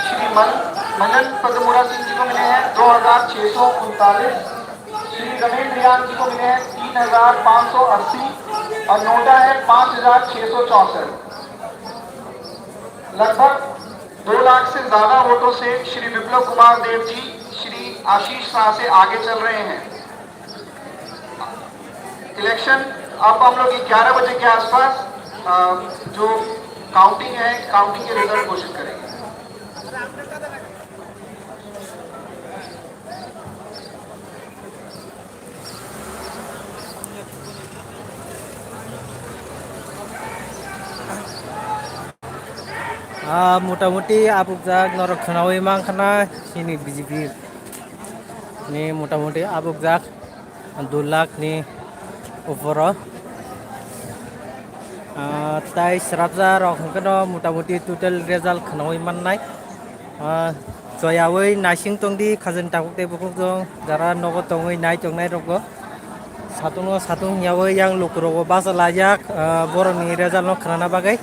श्री मन-, मनन पदमुरा सिंह जी को मिले हैं दो हजार छह सौ उनतालीस। श्री रमेंद्र रियान जी को मिले हैं तीन हजार पाँच सौ अस्सी और नोटा है पाँच हजार छह सौ चौसठ। लगभग दो लाख से ज्यादा वोटों से श्री विप्लव कुमार देव जी श्री आशीष शाह से आगे चल रहे हैं। इलेक्शन अब हम लोग ग्यारह बजे के आसपास, अ, जो काउंटिंग है, काउंटिंग के रिजल्ट घोषित करेंगे। Ah, motamuti abukjak norok khwnawi mankha na chini B J P ni motamuti abukjak dui lakh ni uporo. Ah, tai srapjak rok hwnkhe no motamuti total result khwnawi mannai. Ah, choyawi naising tongdi khajani tabuk tei bukhuk jong jara nogo tongwi nai tongnai rokbo. Satung no satung yawi yang lukurokbo bacha laijak, ah, borokni result no khnana bagwi.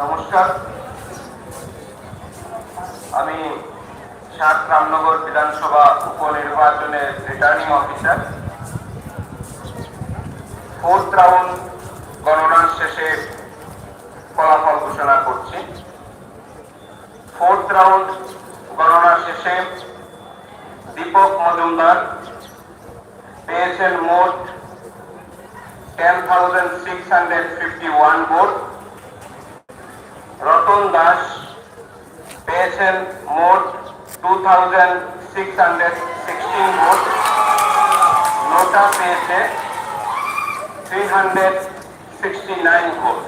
নমস্কার, আমি সাত রামনগর বিধানসভা উপনির্বাচনের returning officer. Fourth round গণনার শেষে ফলাফল ঘোষণা করছি। ফোর্থ রাউন্ড গণনা শেষে দীপক মজুমদার পেয়েছেন মোট ten thousand six hundred fifty one vote. Ratan Das পেয়েছেন মোট two thousand six hundred sixteen vote. NOTA পেয়েছে three hundred sixty nine vote.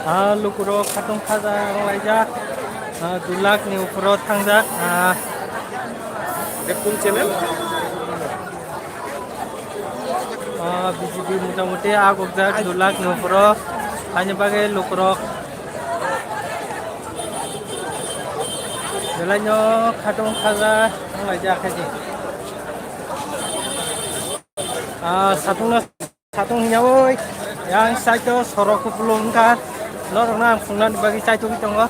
Ah, lukurok khatung khaja rwlaijak. Ah, dui lakh ni uporo thangjak. Ah, Ekun channel? Ah, B J P motamuti agokjak dui lakh ni uporo. Haini bagwi lukurok belaino khatung khaja wnglaijak khe. Ah, satung no Satung hinyawi yang side o sorok kupulung wngkha. Norokno ang phungnani bagwi chaitugwi tongo.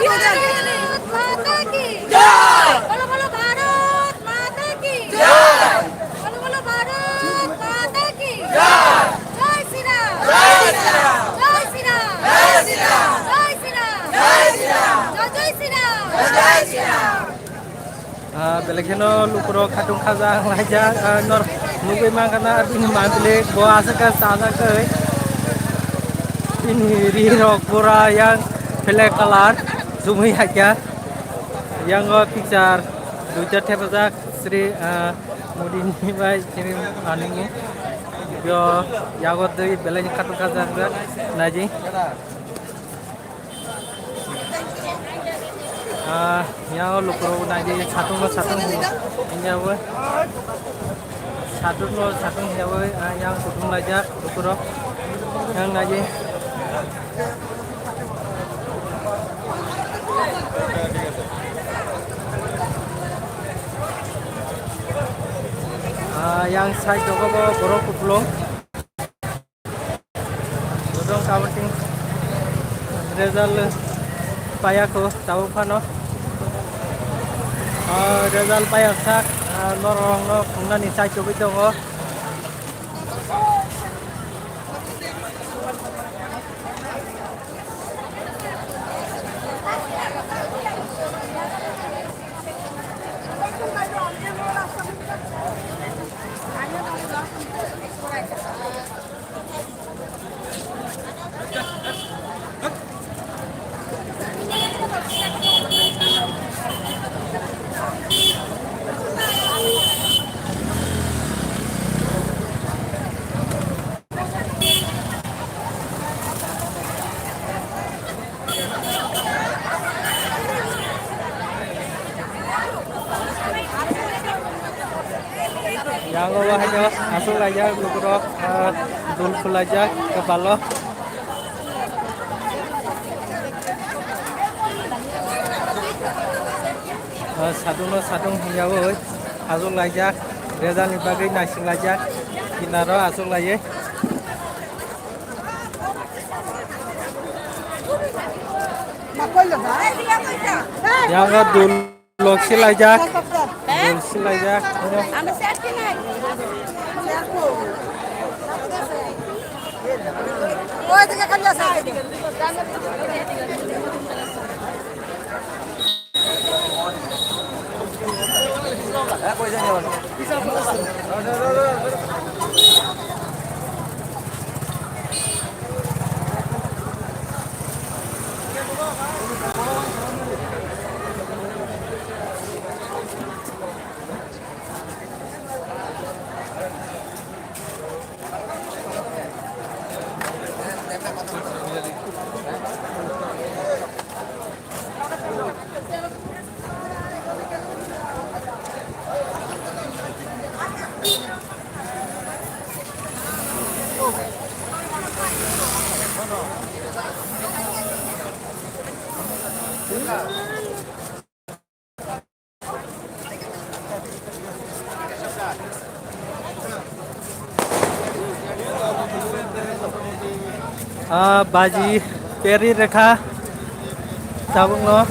Bharat माता की जय। बोलो, बोलो, भारत माता की जय। बोलो, बोलो, भारत माता की जय। जय श्री राम। जय श्री राम। जय श्री राम। जय श्री राम। जय श्री राम। जय श्री राम। जय श्री Ram. Ah, belai kheno lukurok khatung khaja wnglaijak, ah, nor nugwi mankha na bini mantlik bo aswk khe chajak twi. Bini ri rok pura yang black colour chumui haikha. Yang o picture duita thepajak Sri, ah, Modi ni bai chini anini. Yo yago twi belai khatung khaja wngkha naidi. Ah, yang lukurok naidi satung no satung hinjawi. Satung no satung hinjawi, ah, yang kutung laijak lukurok. Yang naidi. Ah, yang side o bo borok kupulung. Bodong kabuting result payakho tabuk phano. Ah, result payak sak, ah, norokno phungnani chaitugwi tongo. Haino aswk laijak lukurok, ah, dul khwlaijak kwpalo. Ah, sadungno sadung hwnyaui aswk laijak, result ni bagwi naising laijak, kinaro aswk laiwi. Yang dul. Lok silaijak. Dol silaijak. Ah, baji peri rekha tabukno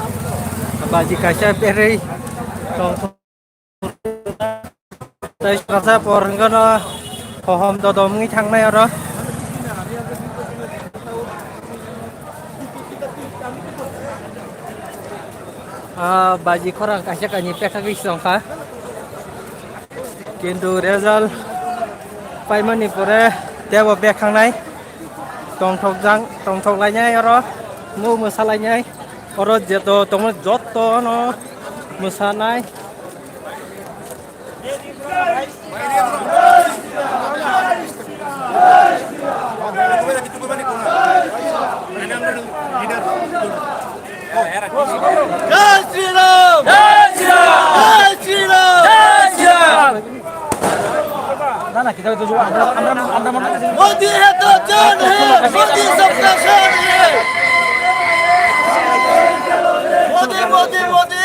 baji kaisa peri tong. Tei srasa por hwnkhe no hohom dodom wngwi thangnai oro. Ah, baji khorang kaisa kainwi pekagwi songkha. Kintu result paimani pore tebo bekhangnai tongthokjak, tongthok lainai oro, mung mwsa lainai oro, jeto tongmani jotto no mwsanai. Jai Shri Ram! Jai Shri Ram! Jai Shri Ram! Jai Shri Ram! Modi hai to jaan hai, Modi sabka saath hai. Modi, Modi, Modi.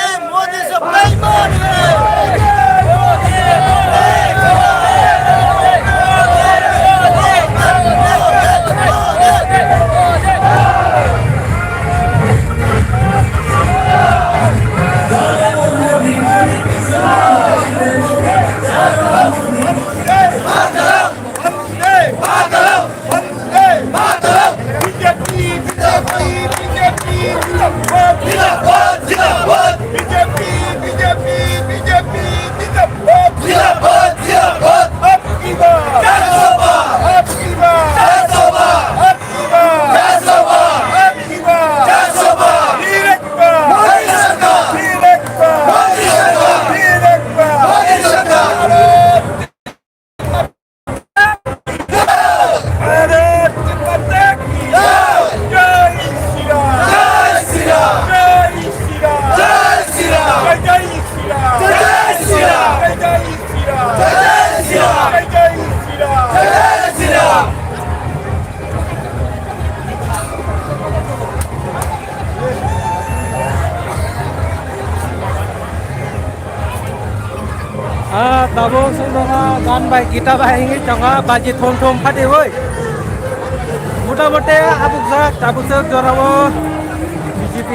Bharat माता की जय। जय श्री राम। जय श्री राम। जय श्री राम। जय श्री राम। जय श्री राम। जय श्री राम। जय श्री राम। जय श्री Ram. Ah, tabuk sundara gan bai gita bai hingi tonga baji thum thum phati oi. Mota moti abuk jak tabuk jak jorao B J P.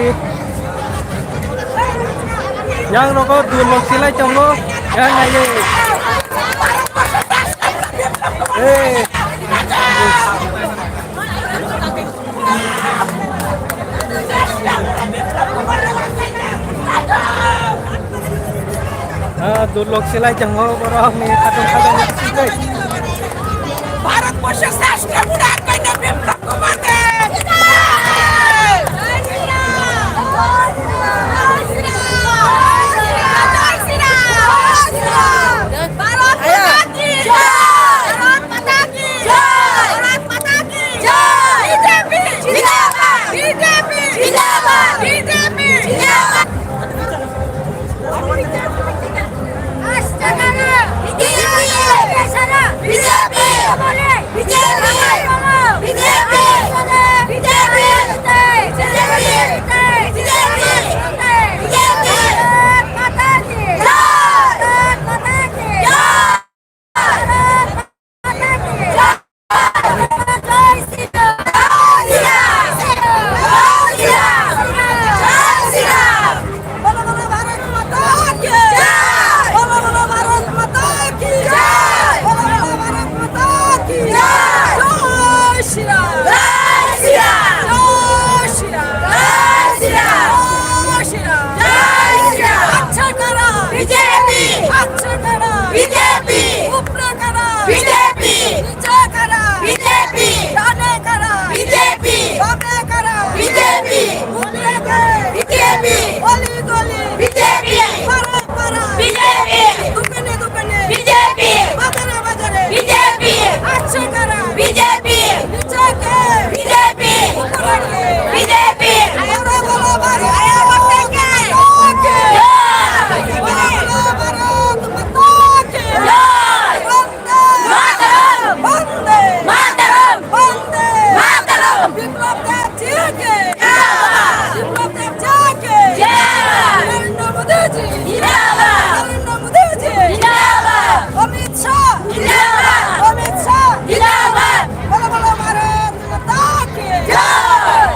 Yang rogo dulok silai tongo. Yang ayo. Eh. Ah, dulok silai tongo borok ni khatung khatung silai. ভারতবর্ষের শ্রেষ্ঠ বুড়া কন্যা বিপ্লব কুমার দেব। ভারত মাতা কি জয়। ভারত মাতা কি জয়। ভারত মাতা কি জয়। বিজেপি জিন্দাবাদ। বিজেপি জিন্দাবাদ। বিজেপি জিন্দাবাদ। জয় শ্রীরাম। জয় শ্রীরাম। জয় শ্রীরাম। জয় শ্রীরাম। জয় শ্রীরাম। জয় শ্রীরাম। আচ্ছা কারা? বিজেপি। আচ্ছা কারা? বিজেপি। উপরে কারা? বিজেপি। নিচে কারা? বিজেপি। ডানে কারা? বিজেপি। বামে কারা? বিজেপি। উপরে কারা? বিজেপি। গলি গলি। বিজেপি। পাড়ায় পাড়ায়। বিজেপি। দোকানে দোকানে। বিজেপি। বাজারে বাজারে। বিজেপি। আচ্ছা কারা? বিজেপি। নিচে কে? বিজেপি। উপরে কে? বিজেপি। বড় বড় বাড়ি। বড় বড় কে? বড় বড় ভারত মাতা কে। জয়। বন্দে মাতরম। বন্দে মাতরম। বন্দে মাতরম। বিপ্লব দেব জি কে। জিন্দাবাদ। বিপ্লব দেব জি কে। জয়। নরেন্দ্র মোদী জি। জিন্দাবাদ। নরেন্দ্র মোদী জি। জিন্দাবাদ। অমিত শাহ। জিন্দাবাদ। অমিত শাহ। জিন্দাবাদ। বলো, বলো, ভারত মাতা কি। জয়।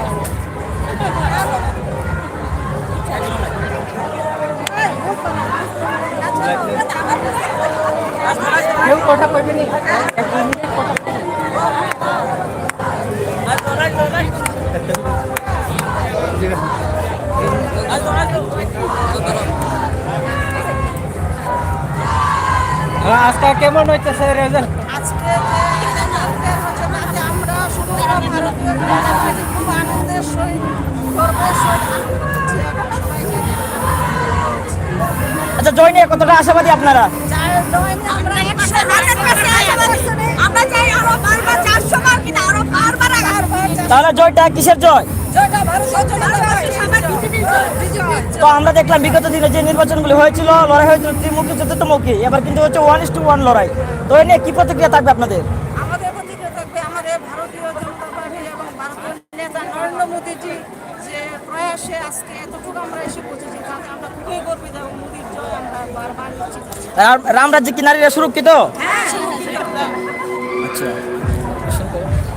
কেউ কথা কইবে নি? আজকে কেমন হইতেছে রেজাল্ট? আজকে যে রেজাল্ট হচ্ছে না, যে আমরা শুধু ভারতীয় জনতা পার্টি খুব আনন্দের সহিত, গর্বের সহিত আনন্দ করছি। এখন সবাইকে আচ্ছা, জয় নিয়ে কতটা আশাবাদী আপনারা? জয়, জয় নিয়ে আমরা একশো পার্সেন্ট আশাবাদী। আমরা চাই আরো বারবার চারশো বার কিনা, আরো বারবার আগামী তাহলে জয়টা কিসের জয়? জয়টা ভারতীয় জনতা পার্টি। তো আমরা দেখলাম বিগত দিনে যে নির্বাচনগুলি হয়েছিল, লড়াই হয়েছিল ত্রিমুখী, চতুর্থমুখী, এবার কিন্তু হচ্ছে ওয়ান ইস টু ওয়ান লড়াই। তো এ নিয়ে কি প্রতিক্রিয়া থাকবে আপনাদের? আমাদের প্রতিক্রিয়া থাকবে আমাদের ভারতীয় জনতা পার্টি এবং ভারতীয় নেতা নরেন্দ্র মোদীজি যে প্রয়াসে আজকে এতটুকু আমরা এসে পৌঁছেছি, তাতে আমরা খুবই গর্বিত এবং মোদীর জয় আমরা বারবার নিশ্চিত। রাম, রাম রাজ্যে কি নারীরা সুরক্ষিত? আচ্ছা।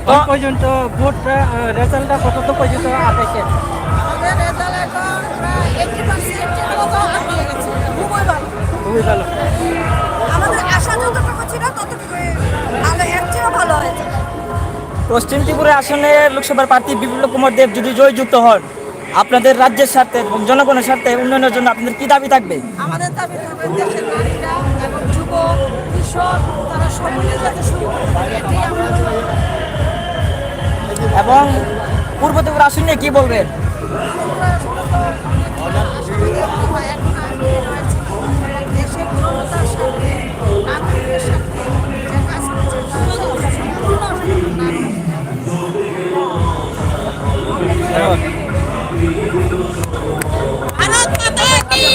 কোন পর্যন্ত ভোটটা, আহ, রেজাল্টটা কত তো পর্যন্ত আটাইছে? আমাদের রেজাল্ট এখন প্রায় এইটটি পার্সেন্টের মতো আটকে গেছে। খুবই ভালো। খুবই ভালো। আমাদের আশা যতটুকু ছিল ততটুকুই ভালো, এর চেয়েও ভালো হয়েছে। পশ্চিম ত্রিপুরা আসনে লোকসভার প্রার্থী বিপ্লব কুমার দেব যদি জয়যুক্ত হন, আপনাদের রাজ্যের স্বার্থে এবং জনগণের স্বার্থে উন্নয়নের জন্য আপনাদের কি দাবি থাকবে? আমাদের দাবি থাকবে দেশের নারীরা এবং যুবক, কৃষক, তারা সকলে যাতে সুযোগ পায়, এটাই আমরা চাই। এবং পূর্ব ত্রিপুরা আসন নিয়ে কি বলবেন? পূর্ব ত্রিপুরা আসনে তো অনেক আশাবাদী আমরা, এখন আনন্দ রয়েছে। দেশের জনতার স্বার্থে, নাগরিকের স্বার্থে যে কাজ করছে, তারা সম্পূর্ণ নাগরিক। ভারত মাতা কি!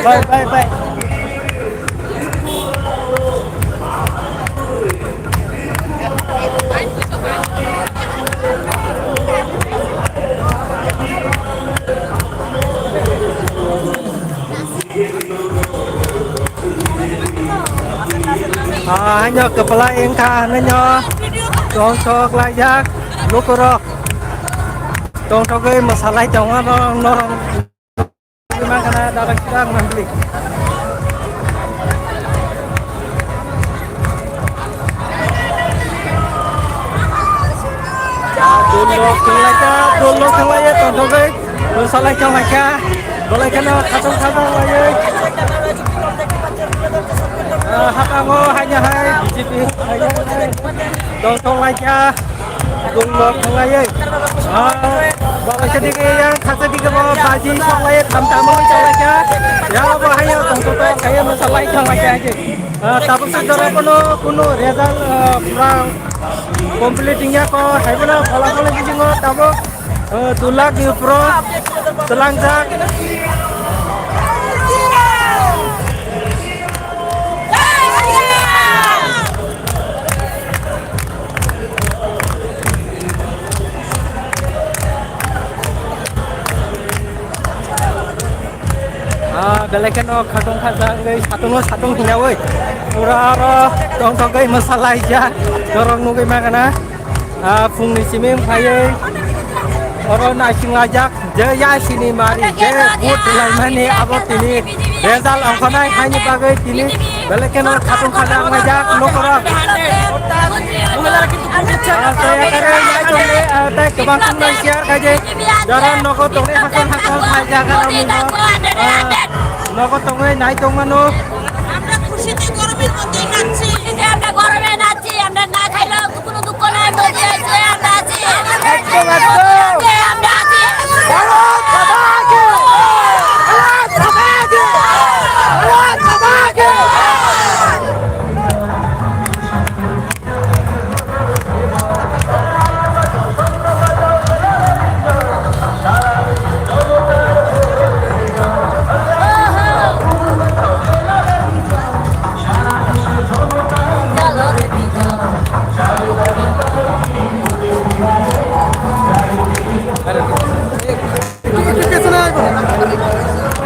Bye, bye, bye. Ah, hanya kepala engka hanya tongthok laijak lukurok tongthogwi mwsalai tongo norok norok. Mangana dada kita mangli. Dulok kelaika, dulok kelai tongthogwi. Salai kelaika. Bolai kena khatung khatung lai. Hatango hanya hai B J P. Tongthok laika. Dulok khelaiwi. Ah, baba sedike yang khasa dike baba baji songlaiwi tham tamo songlai kha. Ya baba hayo tongthok kaiya mosalai kha lai kha. Ah, tabuk sijora kono kono result, ah, pura complete wngya ko, haibono phola phole bisingo tabuk, ah, dulak ni upro twlangjak. Ah, belai kheno khatung khajak wngwi satungo satung hwnyawi pura oro tongthogwi mwsalaijak norok nugwi mangana. Ah, phungni simi wngphaiwi Oro naisinglaijak je yaisini mari je vote rwlaimani abo tini result ongkhornai haini bagwi tini belai kheno khatung khajak wngjak nokorok. Ah, tei kwbang tongwi share khaidi jora nogo tongwi hakon hakon khaijak aroni no, ah, nogo tongwi nai tongmano. আমরা খুশিতে গরমের মধ্যে নাচছি। খুশিতে আমরা গরমে নাচছি, আমরা না খাইলেও কোনো দুঃখ নাই, মজা আছে, আমরা আছি। একদম, একদম। আমরা আছি। ভারত মাতা কি! ভারত মাতা কি! ভারত মাতা কি!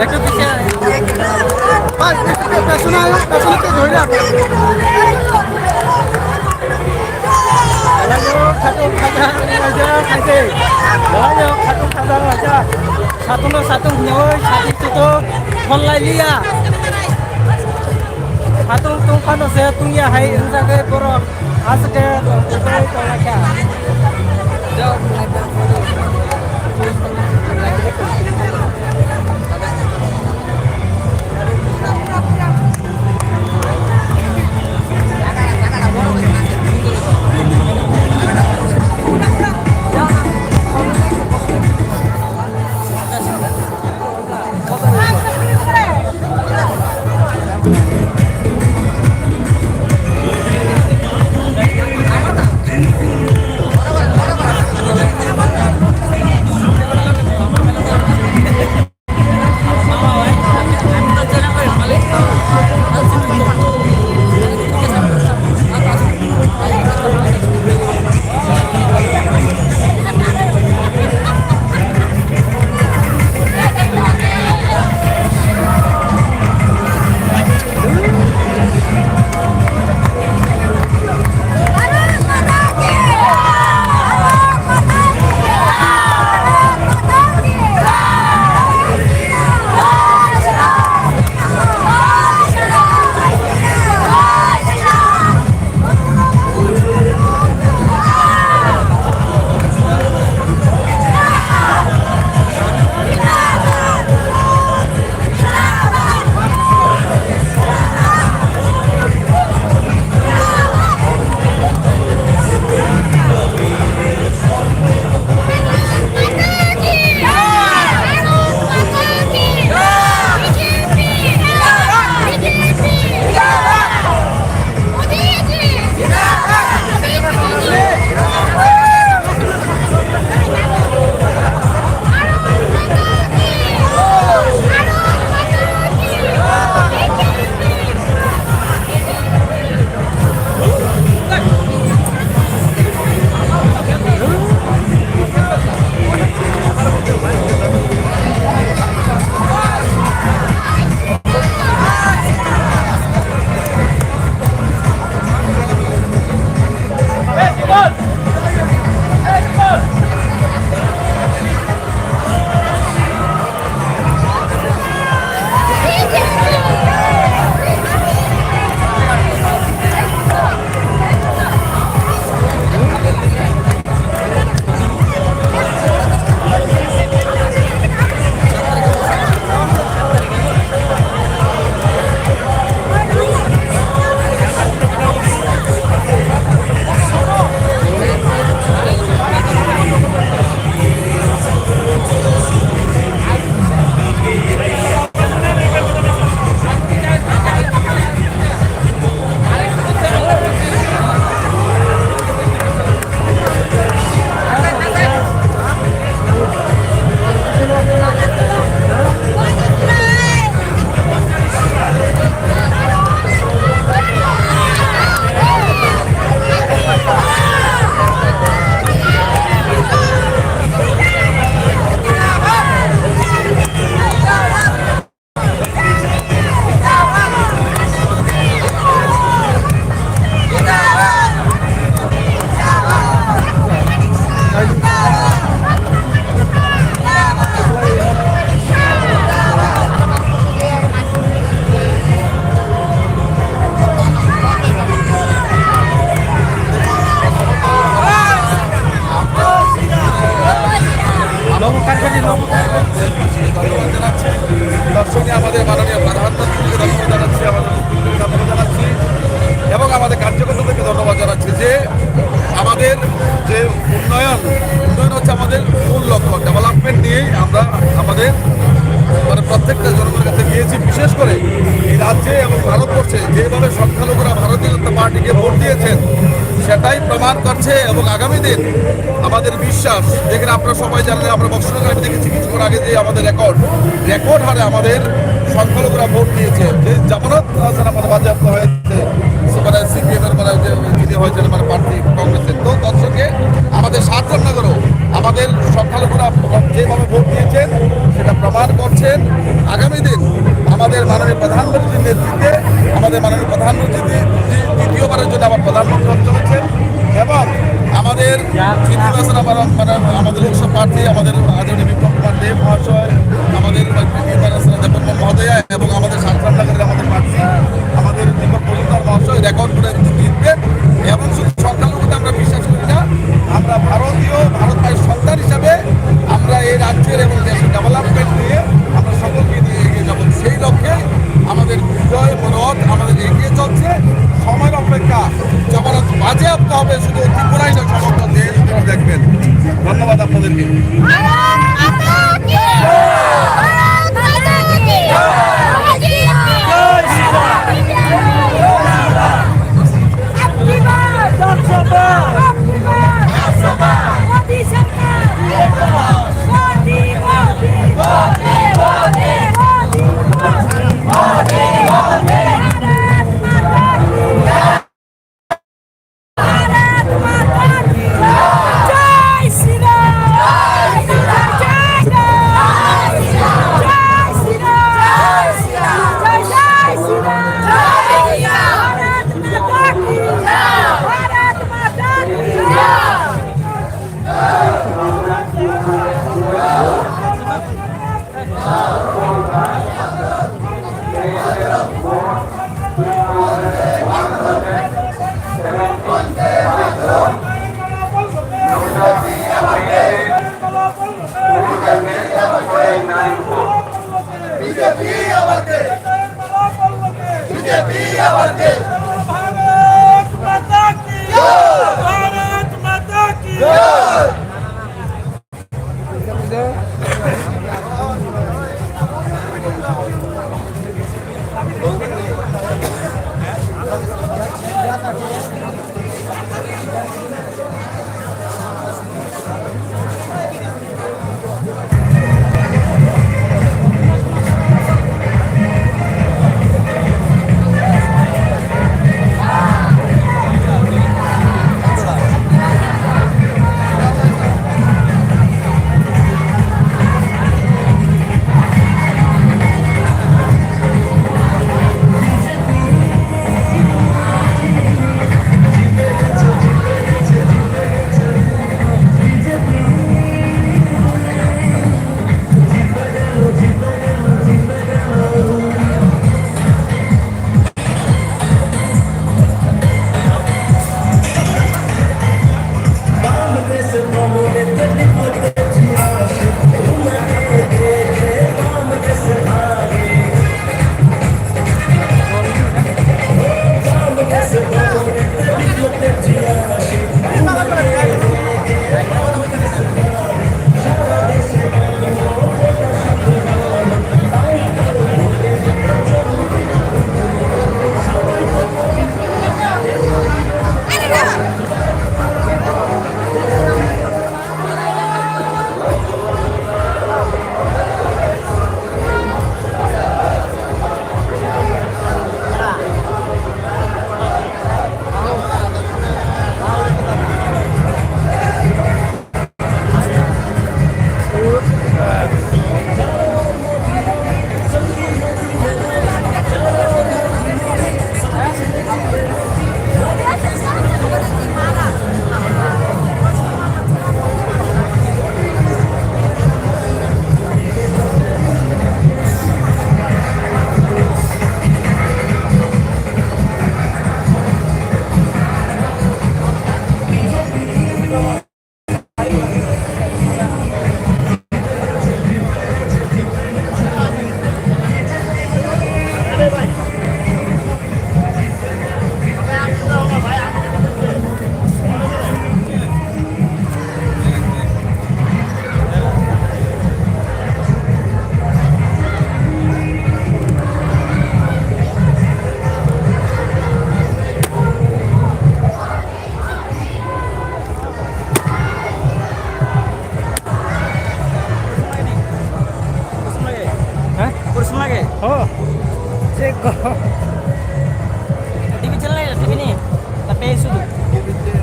একটু পিছে আয়। একটু পিছে আয়। ভাই, একটু পে-, পেছনে আয়, পেছনে কেউ ধরে রাখো। Belai o khatung khajang laijak hai se. Belai o khatung khajang laijak. Satung no satung hinoi, sati chuto phol lai liya. Satung tung phano se tungya hai wngjagai borok. Aswk khe tongthai tonglaikha. যেভাবে সংখ্যালঘুরা ভারতীয় জনতা পার্টিকে ভোট দিয়েছেন, সেটাই প্রমাণ করছে। এবং আগামী দিন আমাদের বিশ্বাস, যেখানে আপনারা সবাই জানেন, আমরা বক্সনগর আমি দেখেছি কিছুক্ষণ আগে যে আমাদের রেকর্ড, রেকর্ড হারে আমাদের সংখ্যালঘুরা ভোট দিয়েছে। যে জামানত হাসান আমাদের বাজেয়াপ্ত হয়েছে, মানে সিপিএম এর মানে যে যিনি হয়েছেন মানে প্রার্থী কংগ্রেসের। তো দর্শকে আমাদের সাতরামনগরও আমাদের সংখ্যালঘুরা যেভাবে ভোট দিয়েছেন, সেটা প্রমাণ করছেন। আগামী দিন আমাদের মাননীয় প্রধানমন্ত্রীর নেতৃত্বে, আমাদের মাননীয় প্রধানমন্ত্রী দ্বি-, দ্বিতীয়বারের জন্য আবার প্রধানমন্ত্রী হতে চলেছেন এবং আমাদের তৃতীয় আসনে আবার মানে আমাদের লোকসভা প্রার্থী, আমাদের আদরণীয় বিপ্লব কুমার দেব মহাশয়, আমাদের তৃতীয় আসনে দেববর্মা মহোদয়া এবং আমাদের সাতরামনগরের আমাদের প্রার্থী, আমাদের দীপক মজুমদার মহাশয় রেকর্ড করে জিতবেন। এবং শুধু সংখ্যালঘুতে আমরা বিশ্বাস করি না, আমরা ভারতীয়, ভারত ভাইয়ের সন্তান হিসাবে আমরা এই রাজ্যের এবং দেশের ডেভেলপমেন্ট নিয়ে আমরা সকলকে নিয়ে এগিয়ে যাব। সেই লক্ষ্যে আমাদের বিজয় রথ আমাদের এগিয়ে চলছে। সময়ের অপেক্ষা, জমানত বাজেয়াপ্ত হবে শুধু ত্রিপুরাই নয়, সমগ্র দেশ। দেখবেন। ধন্যবাদ আপনাদেরকে। ভারত মাতা কি জয়! ভারত মাতা কি জয়! জয় শ্রীরাম! জয় শ্রীরাম! আশীর্বাদ! আশীর্বাদ! আশীর্বাদ! মোদী সরকার! মোদী, মোদী! মোদী, মোদী! মোদী, মোদী! ভারত মাতা কি জয়! भारत माता की जय। जय श्री राम। जय श्री राम। जय श्री राम। जय श्री राम। जय श्री राम। भारत माता की जय। भारत माता की जय। বিজেপি আবার কে? বিজেপি আবার কে? ভারত মাতা কি জয়! ভারত মাতা কি জয়!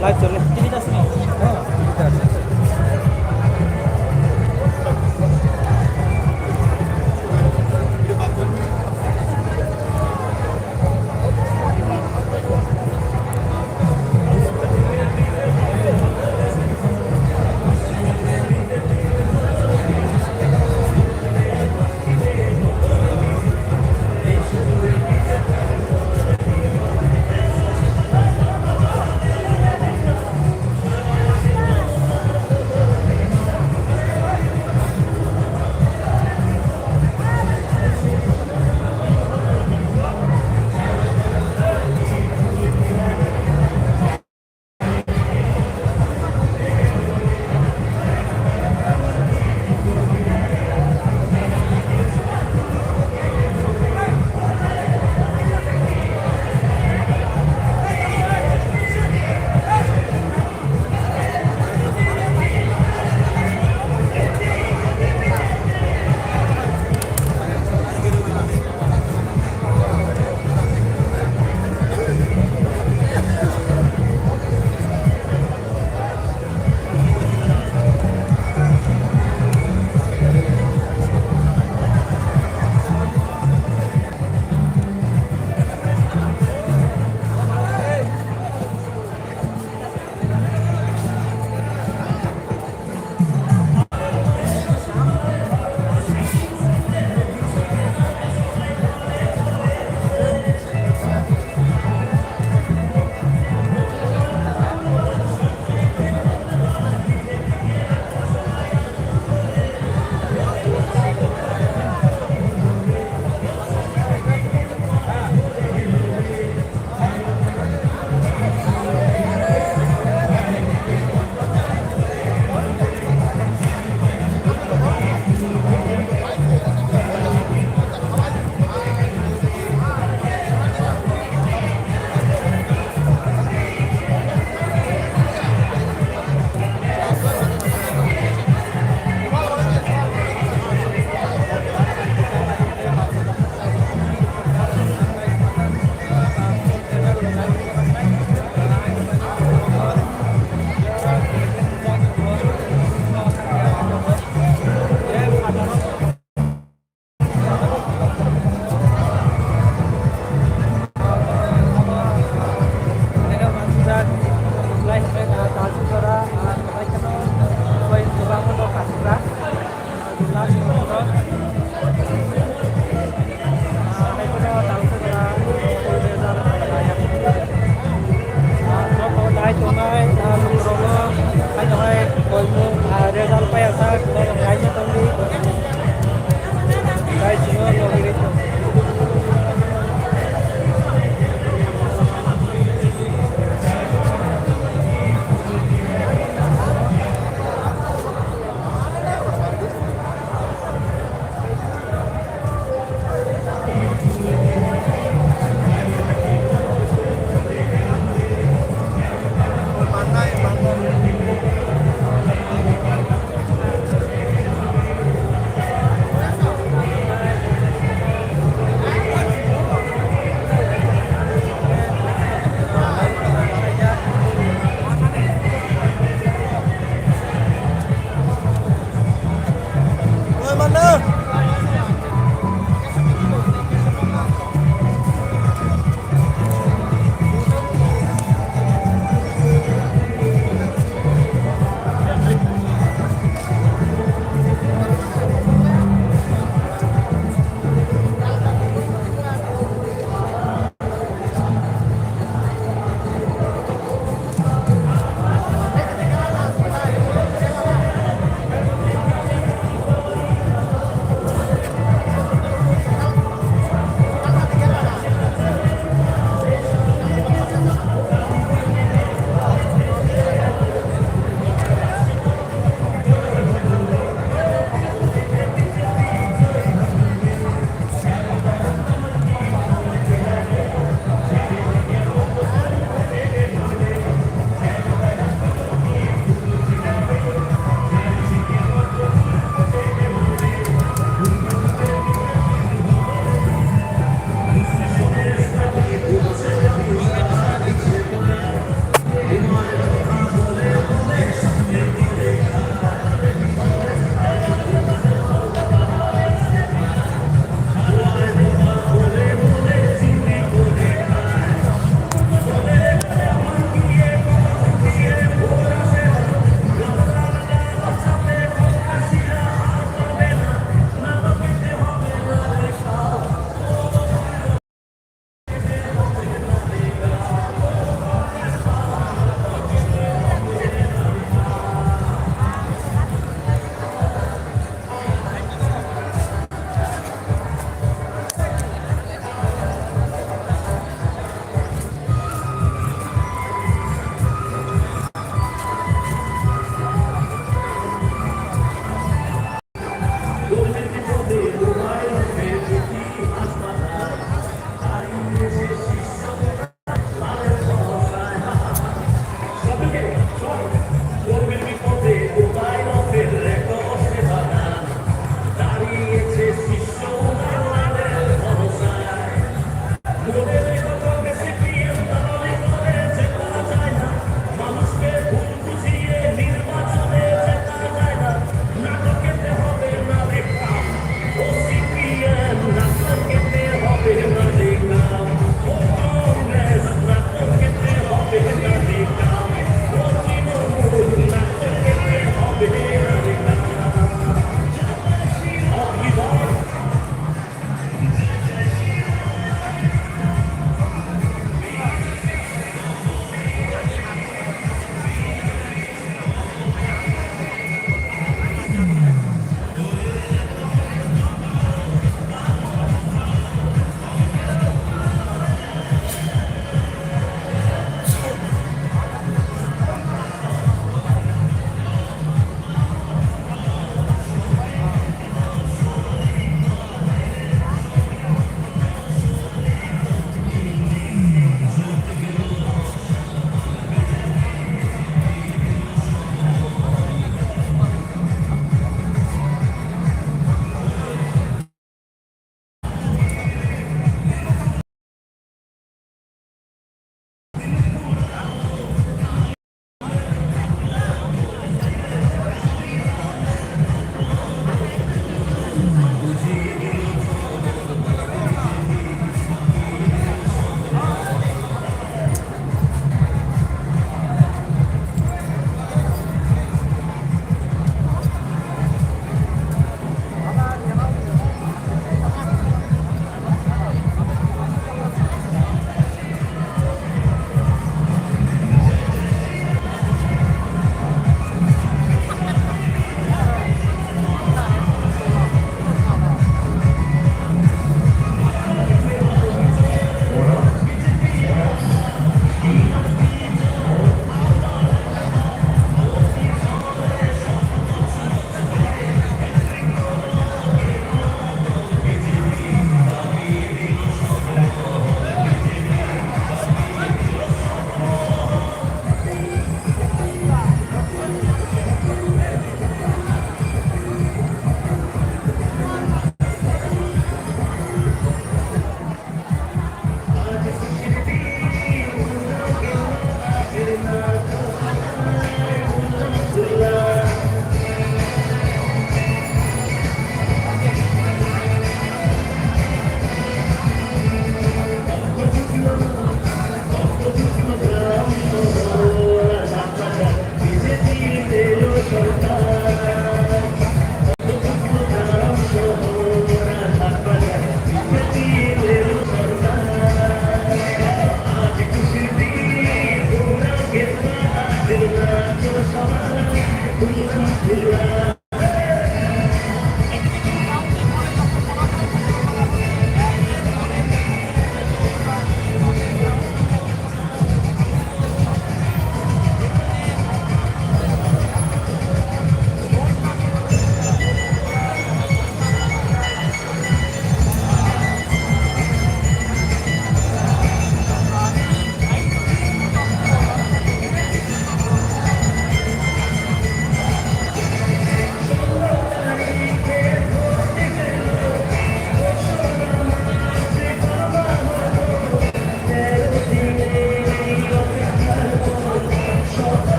Live চলে।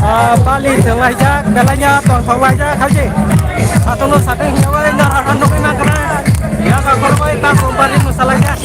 Ah, pali tonglaijak, belai ya tongthok laijak, hai se. Satung no satung hinwi nara nugwi mankha. Yaga korbai ta kumbari no salaijak.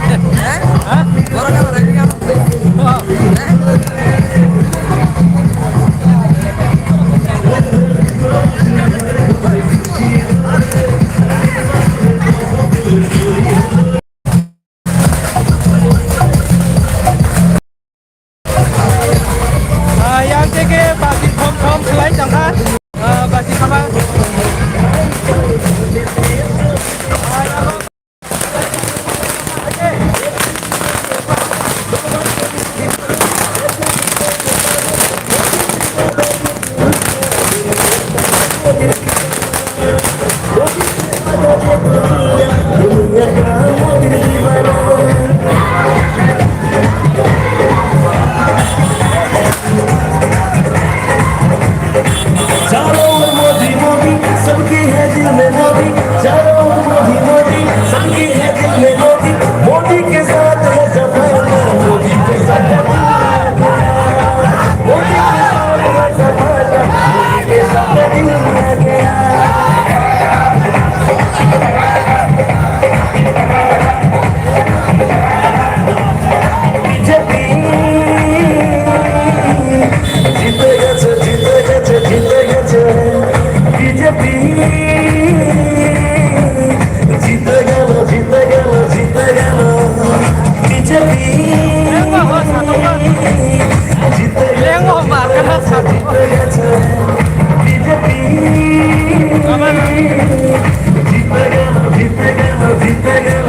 Ah, yang teke basi thom thom khlai tongkha. Ah, basi khama. चारों ओर मोदी मोदी, सबके है दिल में मोदी। चारों ओर मोदी मोदी, सबके है दिल में मोदी। मोदी के साथ है सफर, मोदी के साथ है सफर, मोदी के साथ है सफर, मोदी के साथ है बीजेपी। জিতে গেছে, জিতে গেছে, জিতে গেছে বিজেপি। জিতে গেল, জিতে গেল, জিতে গেল বিজেপি। জিতে গেছে, জিতে গেছে বিজেপি। জিতে গেল, জিতে গেল, জিতে গেল।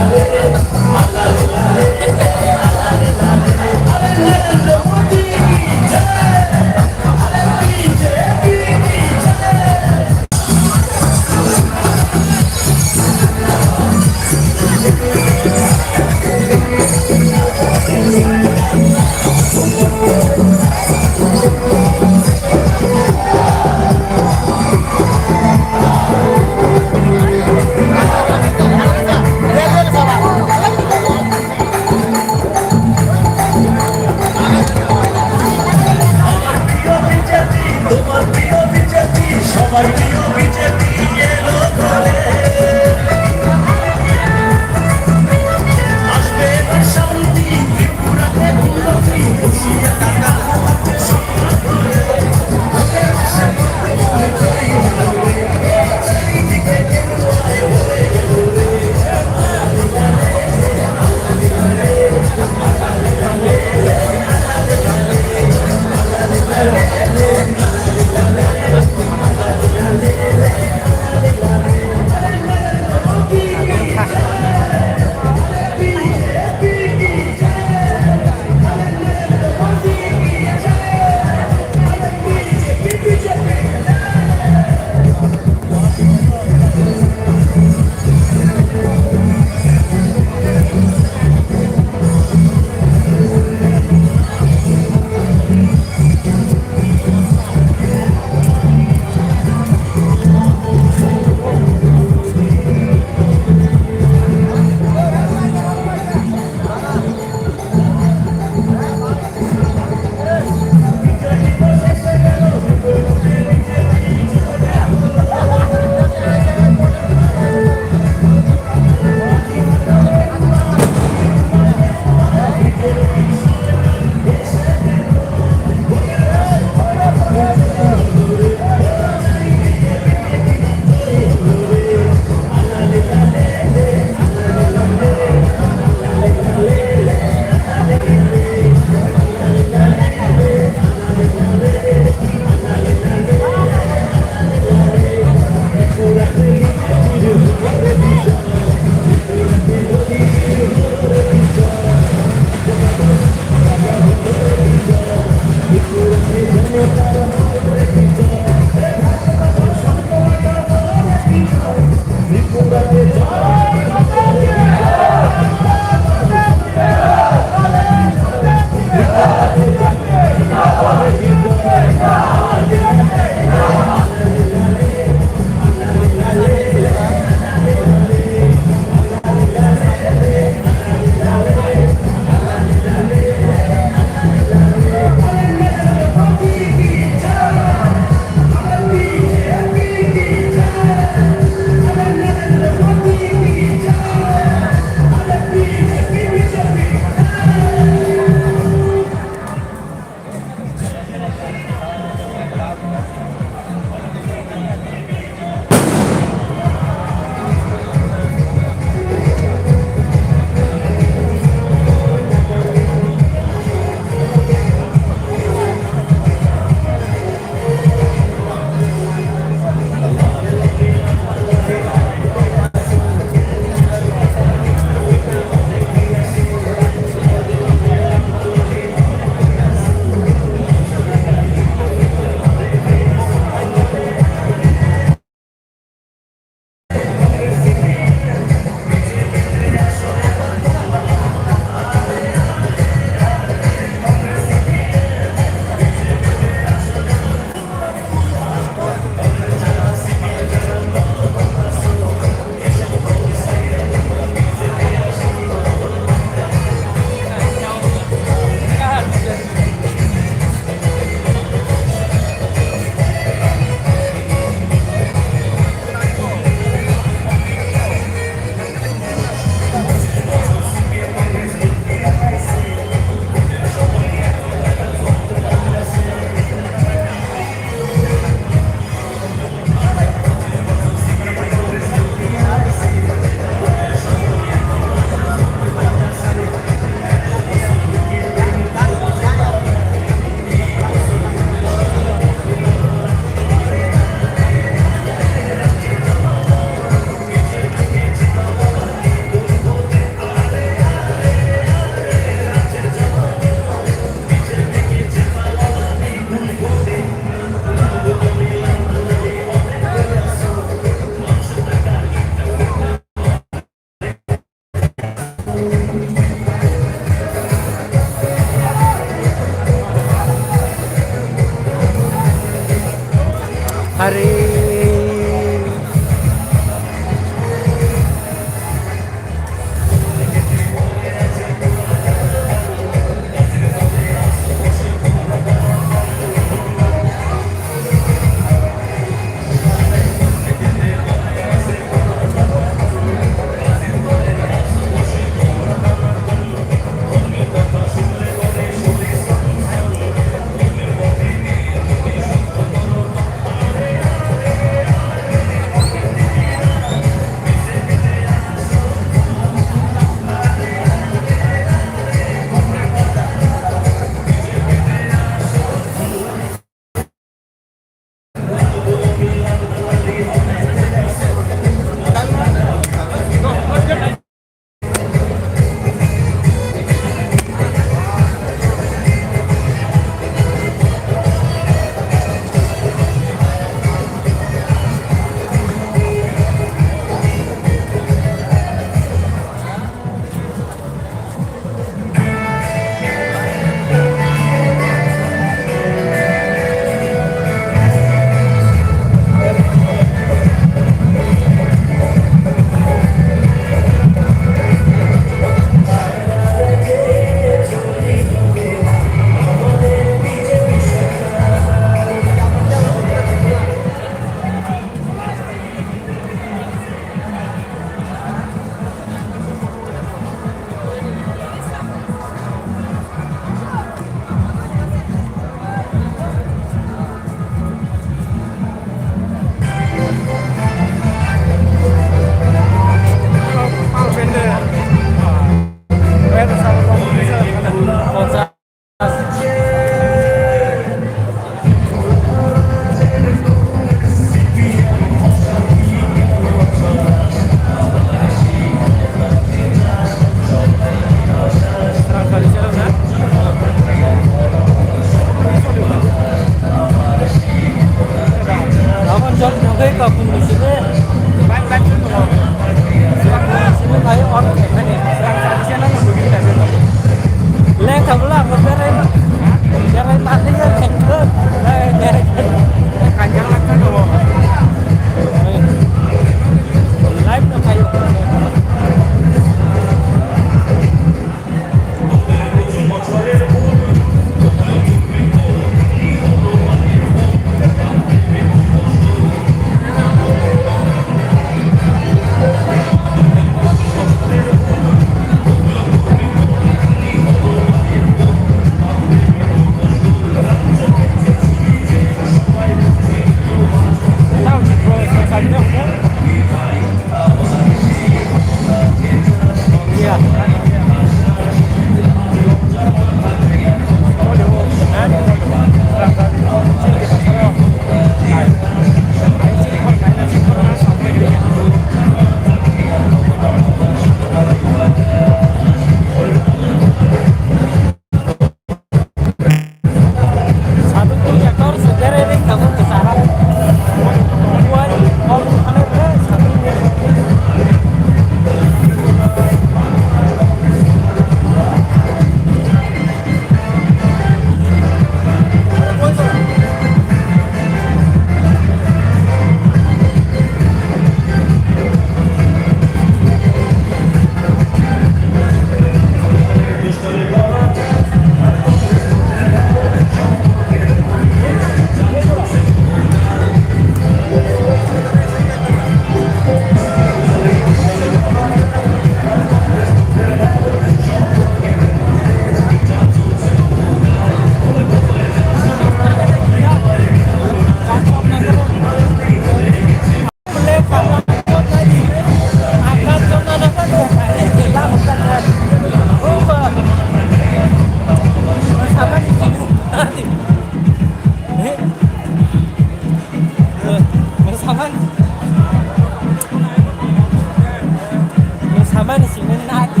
Mani simi na di.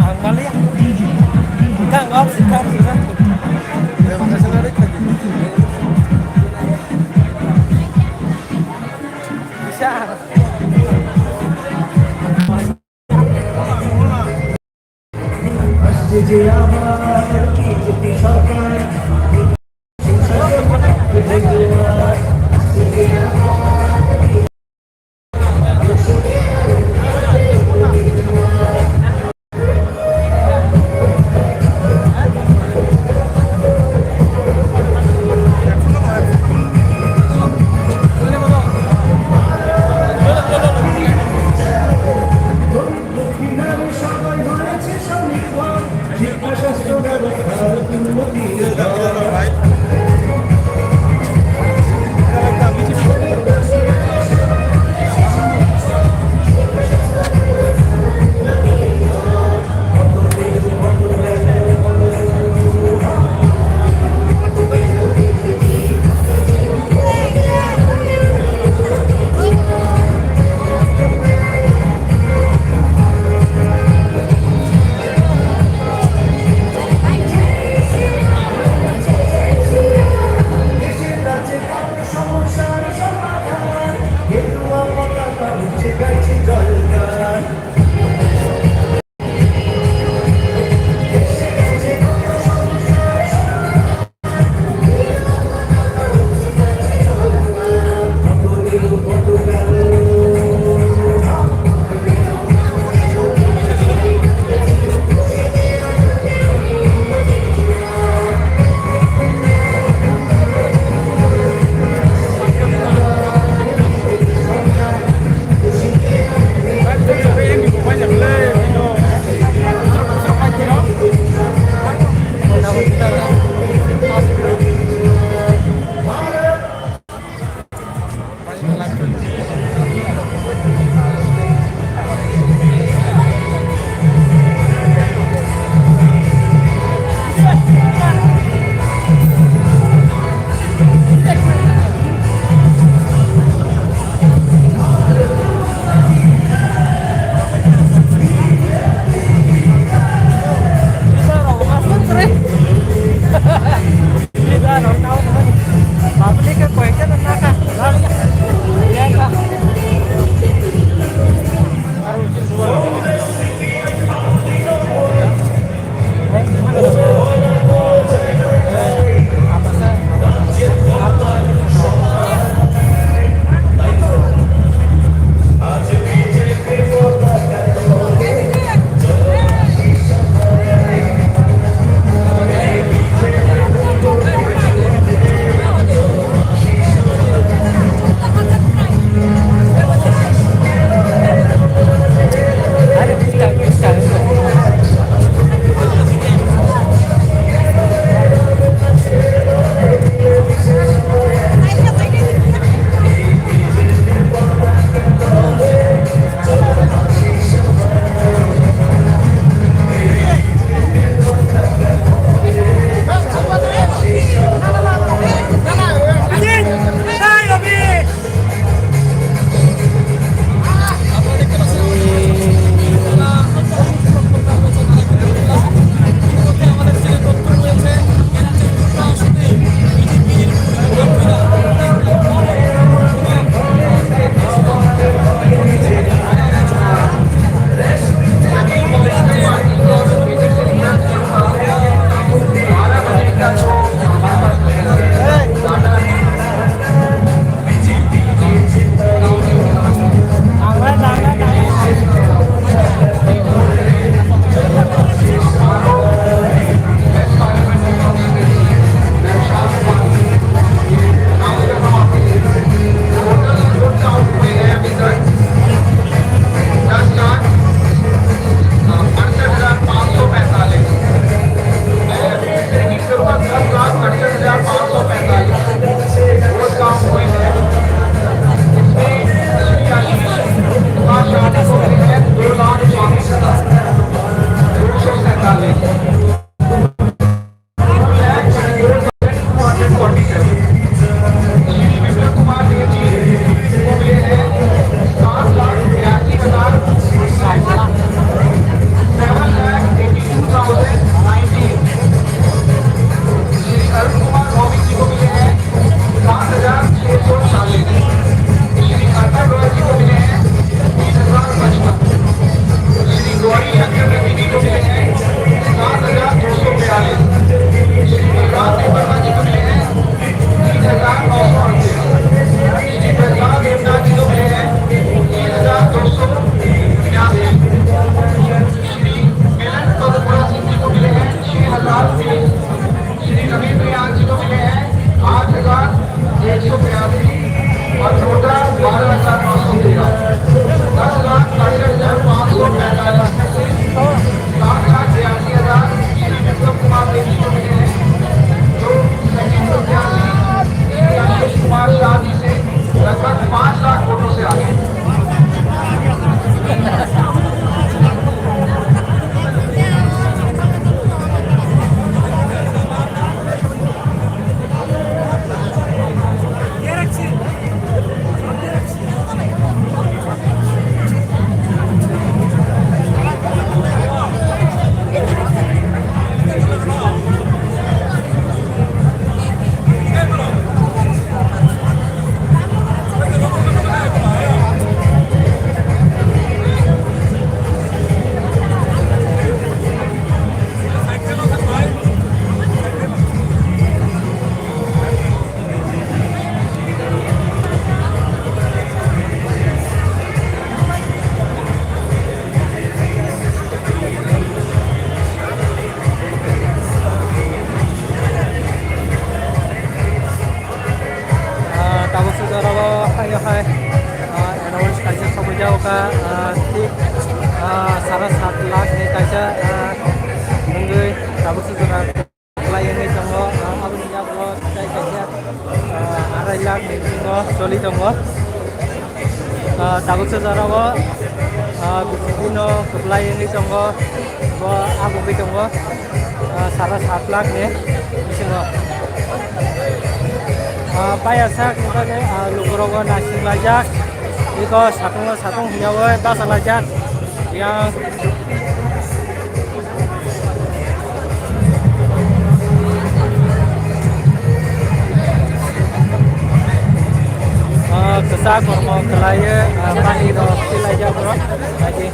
Ang mali. Kang off si kang si kang. Bisa. Jao ka, ah, thik, ah, sara sat lakh ni kaisa, ah, wngwi tabuk se jora khlai wngwi tongo, ah, aboni yago tei kaisa, ah, arai lakh ni bisingo choli tongo. Ah, tabuk se jora o, ah, B J P no kwplai wngwi tongo, bo abugwi tongo, ah, sara sat lakh ni bisingo. Ah, paya sak ni bagwi, ah, lukorogo naising laijak. Iko satung o satung hiyawi basa laijak. Yang, ah, kwchak kormo kwlaiwi, ah, pani rok khilaijak borok. Lagi.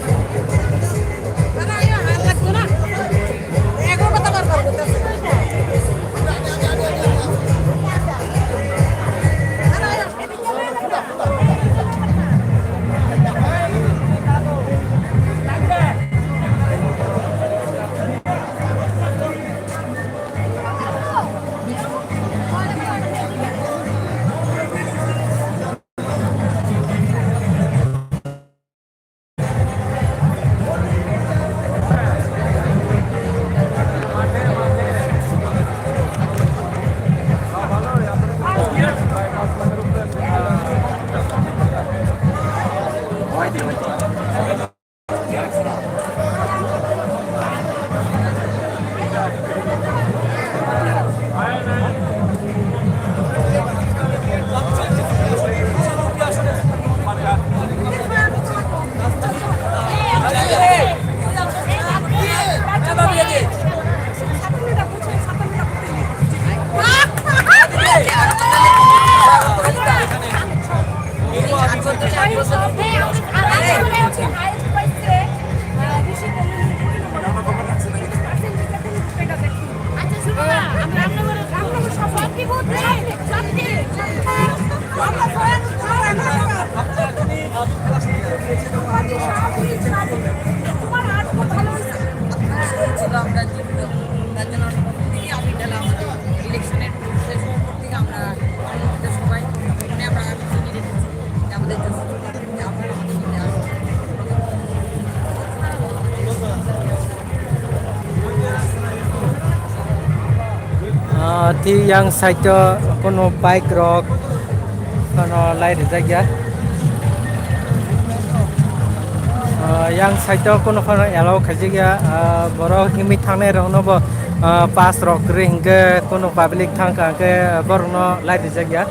আমরা যে কোনো, তার জন্য আমরা প্রথম থেকেই আবির ঢালা আমাদের ইলেকশনের শেষ হওয়ার পর থেকে আমরা আমাদের সবাই, মানে, আমরা আবির নিয়ে রেখেছি। এটা আমাদের জন্য, আপনারা আমাদের সাথে আসুন। Ah, ti yang side o kono bike rok kono lai rijak ya. Ah, yang side o kono kono allow khaijak ya. Ah, borok himwi thangnai rok no bo, ah, pass rok kwrwi hinkhe kono public thangkha hinkhe borok no lai rijak ya.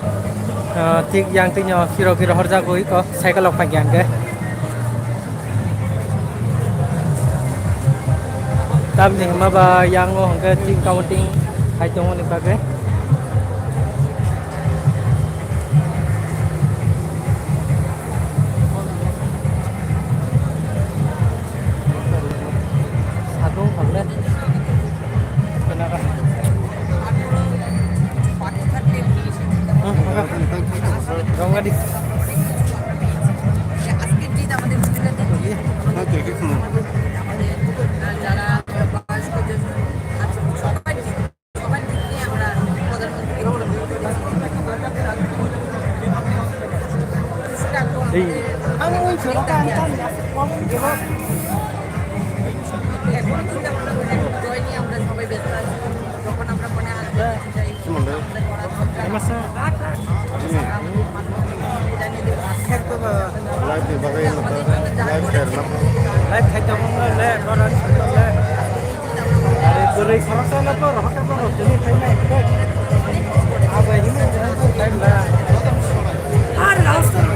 Ah, thik yang twi no hero hero horjagwi ko cycle rok phai kha hinkhe. Tamni hwnba ba yang o hwnkhe thik counting khai tongmani bagwi. Satung hamle. Kenapa? আজকের দিন আমাদের মহিলাদের দিন। আমাদের, আহ, যারা বয়স্কদের সবার দিক নিয়ে আমরা প্রধানমন্ত্রীকে এই এখনো চিন্তা ভাবনা করে জয় নিয়ে আমরা সবাই ব্যস্ত আছি। যখন আমরা মনে হয় কি মনে হয়? Live khai tongo le, le, le. Are, bwrwi khoroksa no to rohor khe borok tini phaina ekdom. Abai hino time la. Ar last time.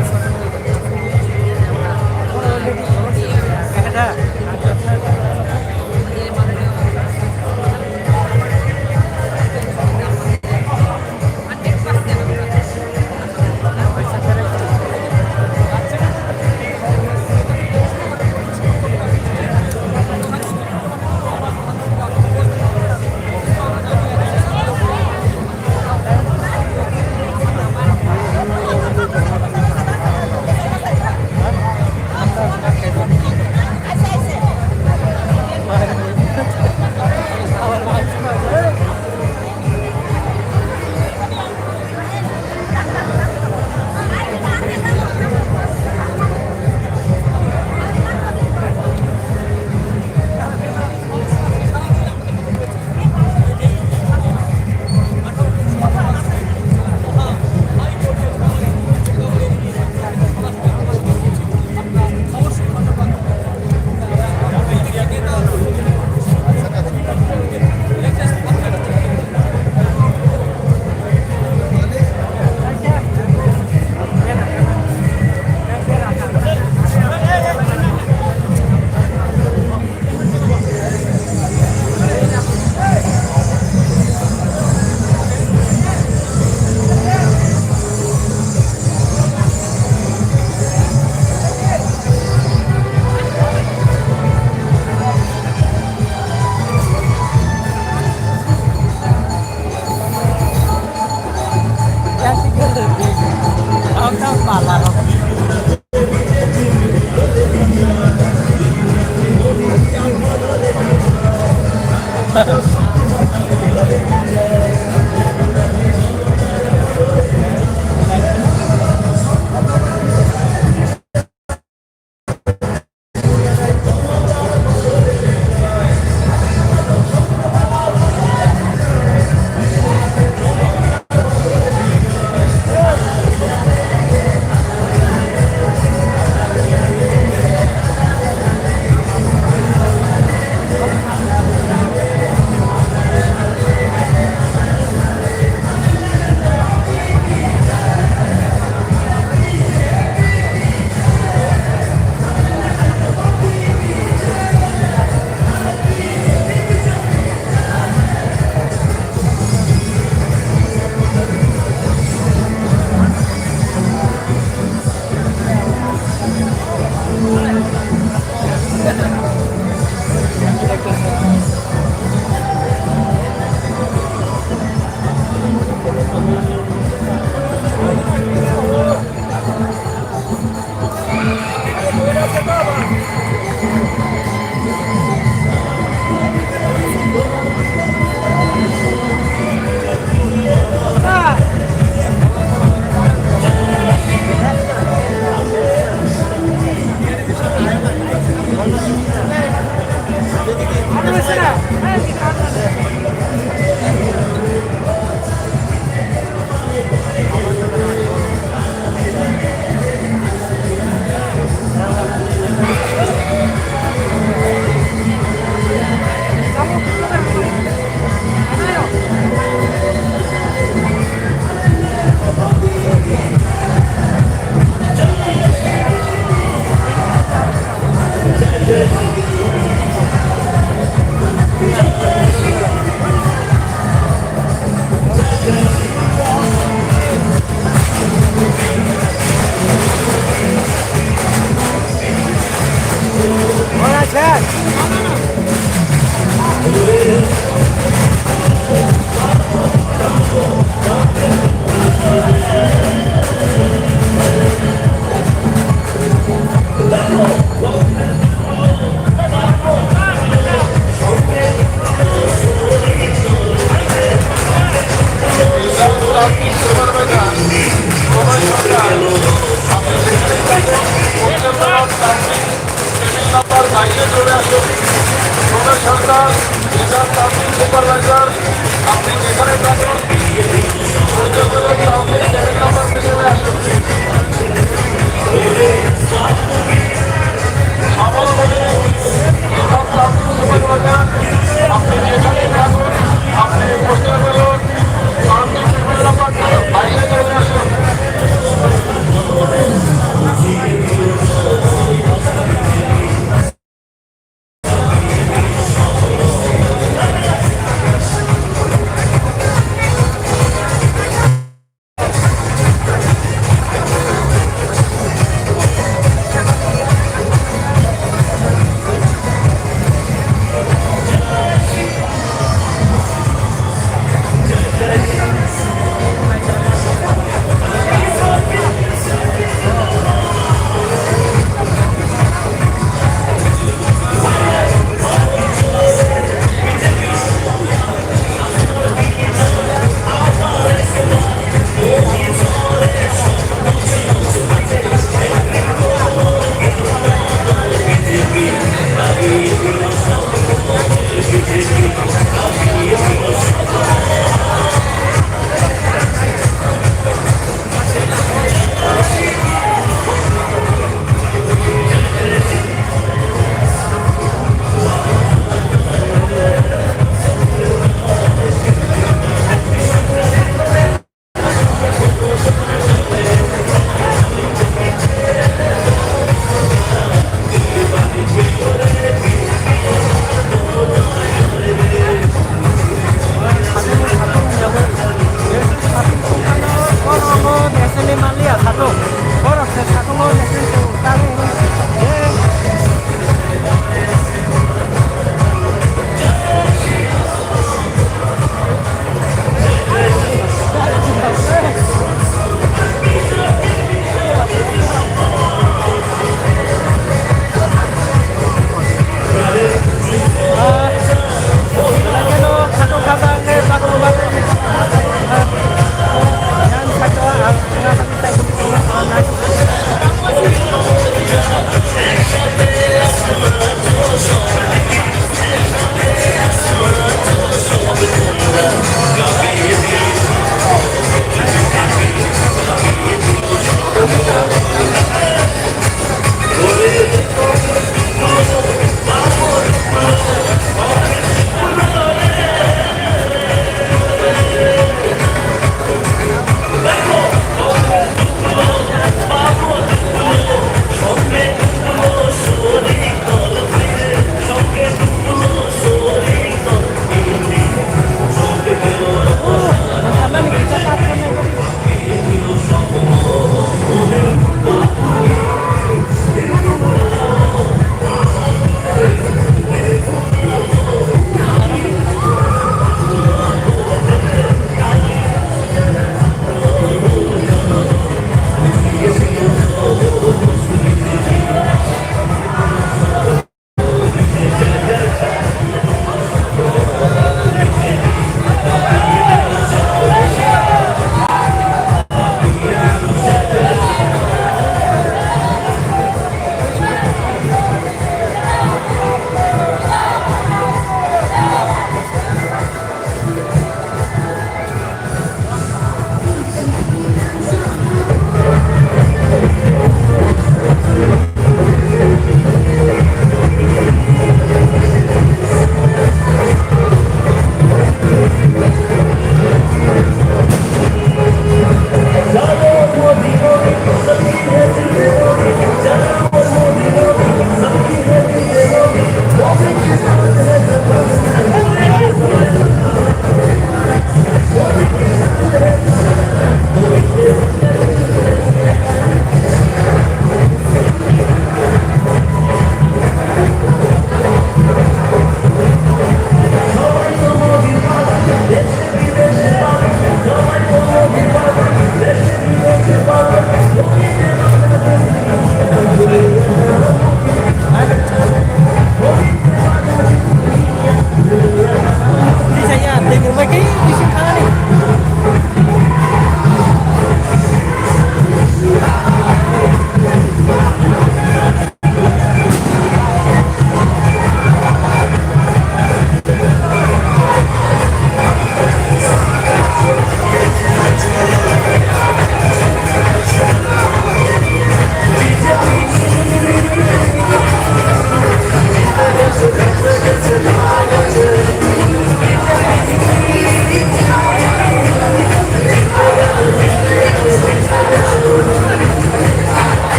Table number বাইশে চলে আসুন। সোমেশ সরকার, রিজার্ভ টাউন সুপারভাইজার, আপনি যেখানে থাকেন, সূর্যদেবের টাউন টেবিল নাম্বার চলে আসুন।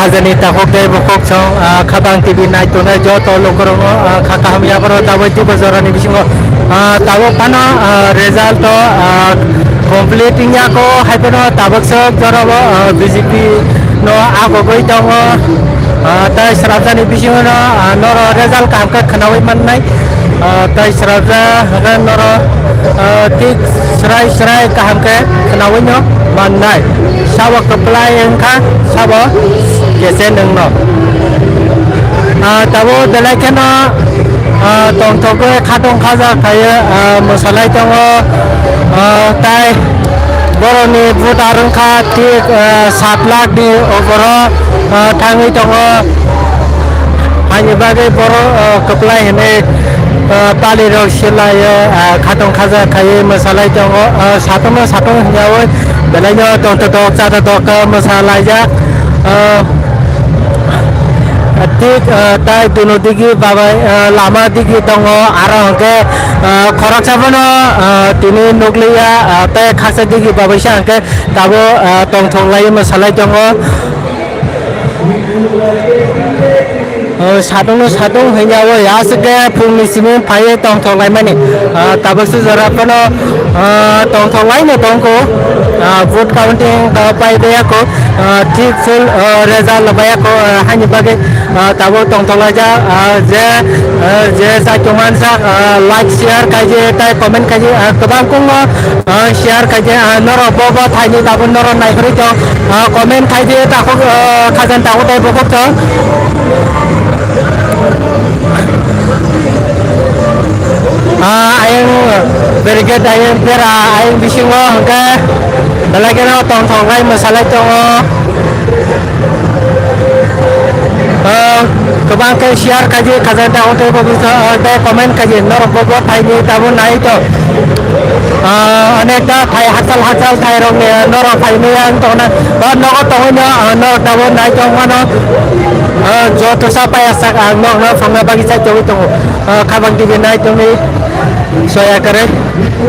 Jani takhuk tei bukhuk song, ah, Khabang T V nai tongnai joto lukurokno, ah, kha kaham yapharo tabuk teibo jorani bisingo, ah, tabuk phano, ah, result o, ah, complete wngya kho, hai phano tabuk swk jorabo, ah, B J P no agogwi tongo, ah, tei srapjani bisingo no, ah, norok result kaham khe khwnawi mannai. Ah, tei srapjak hwnkhe norok, ah, thik srai srai kaham khe khwnawi no mannai. Sabo kwplai wngkha, sabo kese nwngno. Ah, tabuk belai kheno, ah, tongthokgwi khatong khaja khaio, ah, mwsalai tongo, ah, tai borokni voter wngkha thik, ah, sat lakh ni opor o, ah, thangwi tongo. Haini bagwi borok, ah, kwplai hinwi, ah, pali rok silaiyo, ah, khatong khaja khaiwi mwsalai tongo. Ah, satung no satung hinyawi belaino tongthok tok chata tok, ah, mwsalaijak. Ah, thik, ah, tai duno digi babai, ah, lama digi tongo, aro hwnkhe, ah, khoroksa bono, ah, tini nukliya, ah, tei khaksa digi babaisa hwnkhe tabuk, ah, tongthok lai mwsalai tongo. O, satung no satung hwnya o, aswk khe phung ni simi phaiwi tongthok laimani. Ah, tabuk se jora phano, ah, tongthok lai no tongkho. Ah, vote counting, ah, pai de yakho. Ah, thik full, ah, result bai yakho, ah, haini bagwi, ah, tabuk tongthok laijak, ah, je, ah, je chaitung mansa, ah, like, share khaidi, tai comment khaidi, ah, kwbang kung no, ah, share khaidi, ah, norok bo bo thaini tabuk norok naikhorwi tong, ah, comment khaidi, takhuk, ah, khajan takhuk tai bukhuk tong. Ah, ayang barricade ayang pera ayang bisingo hwnkhe belai kheno tongthok lai mwsalai tongo. Ah, kwbang khe share khaidi, khajan takhuk tai bukhuk tong, ah, tei comment khaidi, norok bo bo thaini tabuk nai tong. Ah, onek ta thai hachal hachal thai rok ni, ah, norok phaimani ang tongna, ba nogo tongwi no, ah, norok tabuk nai tong mano. Ah, joto sa paya sak ang norok no phangna bagwi chai tongwi tongo. Ah, Khabang T V nai tongwi soya kwrwi.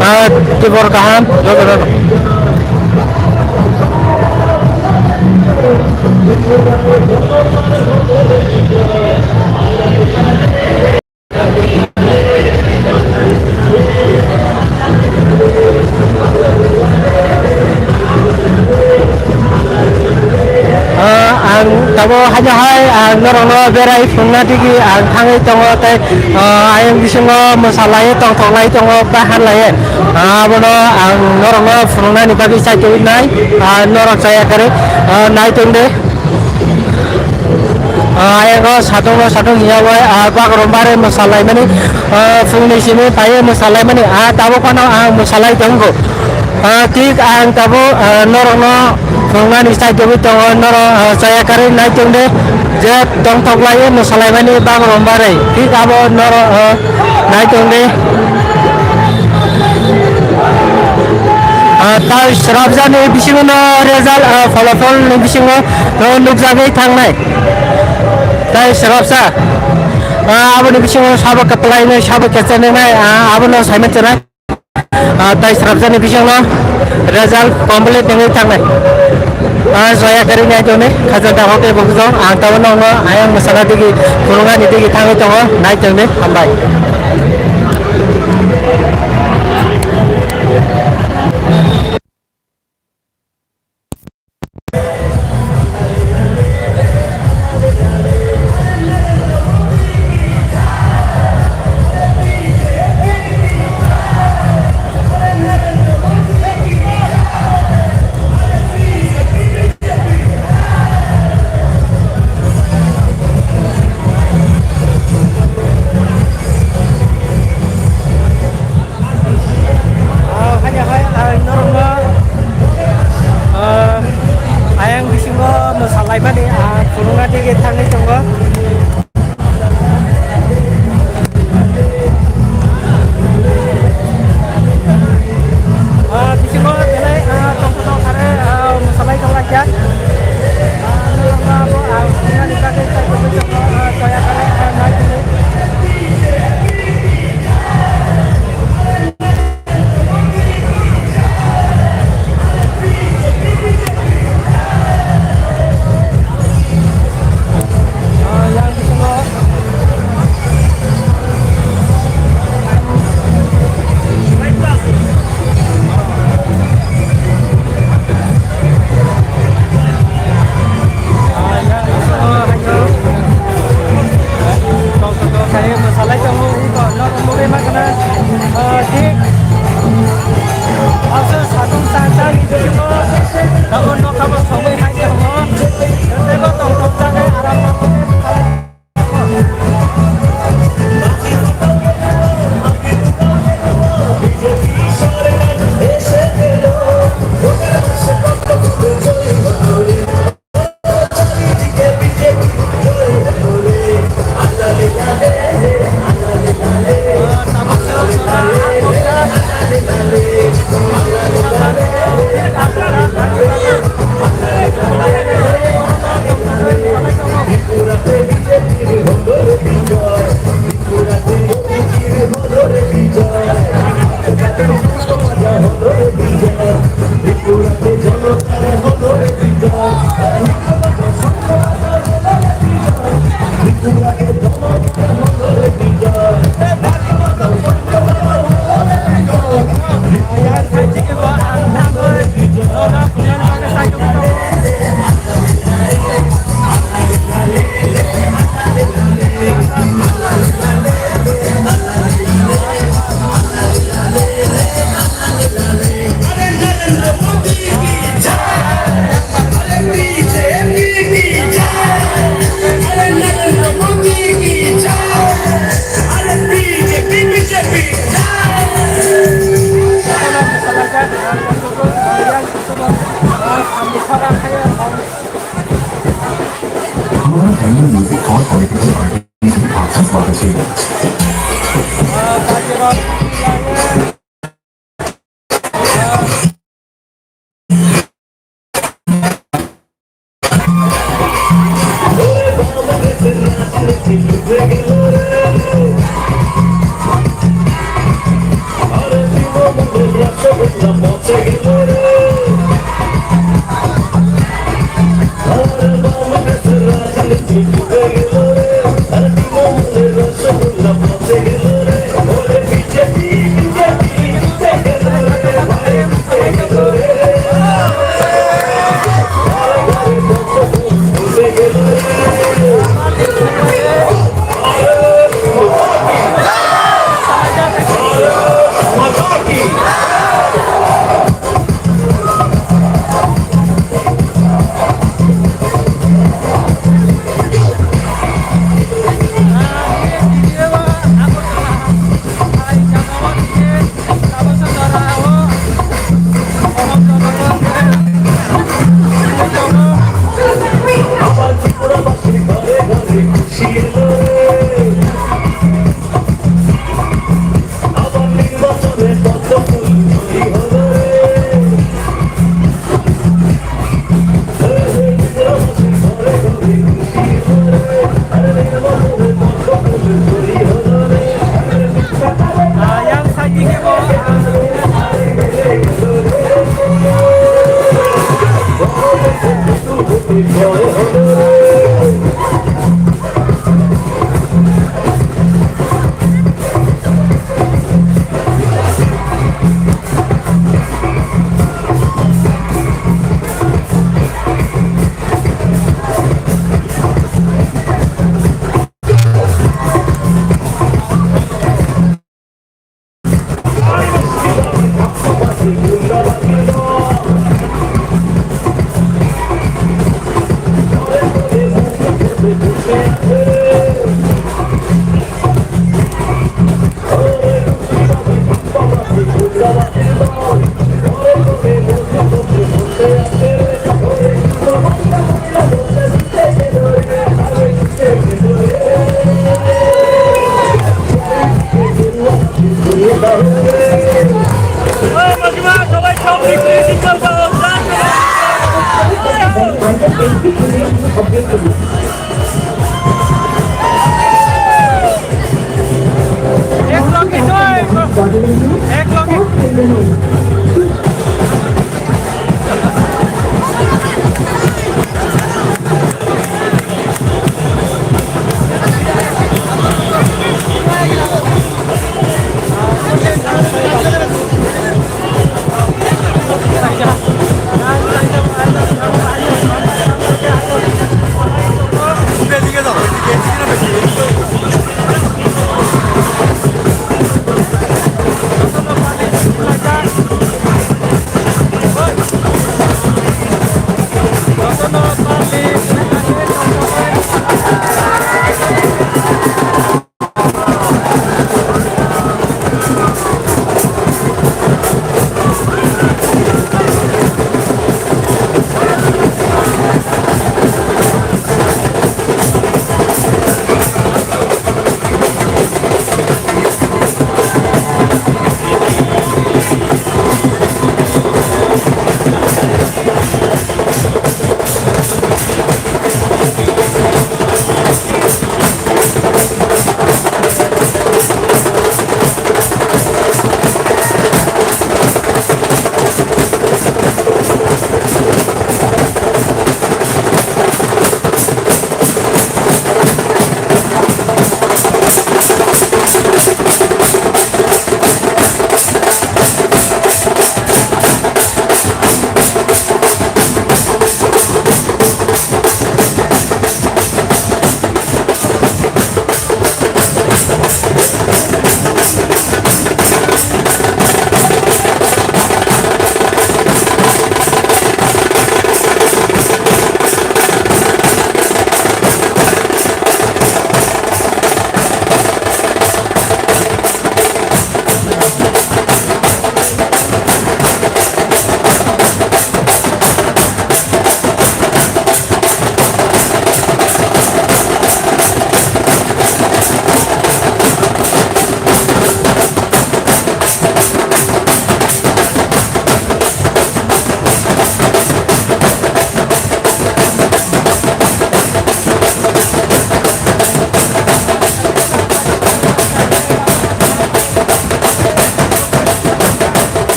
Ah, tibor kaham, joto no. Ah, ang tabuk haino hai, ang norokno berai phunukna digi ang thangwi tongo, tei, ah, ayang bisingo mwsalai tongthok lai tongo, bahan lai. Ah, abono ang norokno phunuknani bagwi chai tongwi nai, ah, norok chaya kwrwi, ah, nai tong de. Ah, ayang o satung o satung hiya bai, ah, bak rok bare mwsa laimani, ah, phung ni simi pai mwsa laimani, ah, tabuk phano ang mwsa lai tongo. Ah, thik ang tabuk, ah, norok no phunuknani chai tongwi tongo, norok, ah, chaya kwrwi nai tong de, je tongthok lai mwsa laimani bak rok bare, thik abo norok, ah, nai tong de. Ah, tai srapjani bisingo no result, ah, pholopholni bisingo no nukjagwi thangnai. Tai srapsa, ah, aboni bisingo sabo kwplainai, sabo kechenai, ah, abono saiman chenai. Ah, tai srapjani bisingo result complete wngwi thangnai. Ah, joya kwrwi nai tongni, khajanta hote bokjong, ang tabuk nokno ayang mwsana digi, phunuknani digi thangwi tongo, nai tongni, hambai. Ah, hanya hai Aswk satung chang chang ni bisingo tabuk nokha bo sogwi hai tongo. Tei bo tong tong jagwi aram. Music for political parties and artists for the same.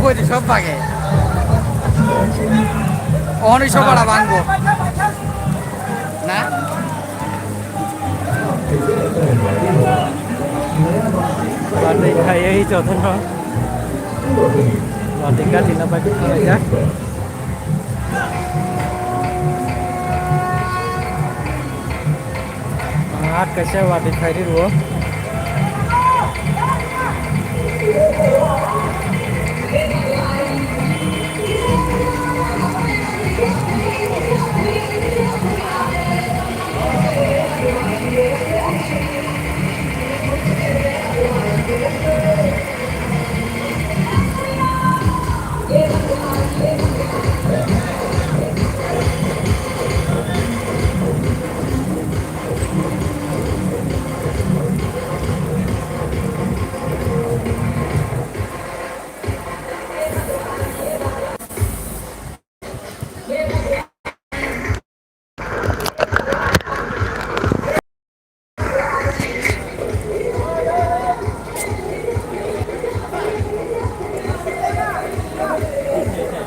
Ugoi di sob bage. Oni sob ala bango. Na? Watwi khaiwi jotono. Watwi gati na bai khalai jak. Hat kaisa watwi khairi rwo.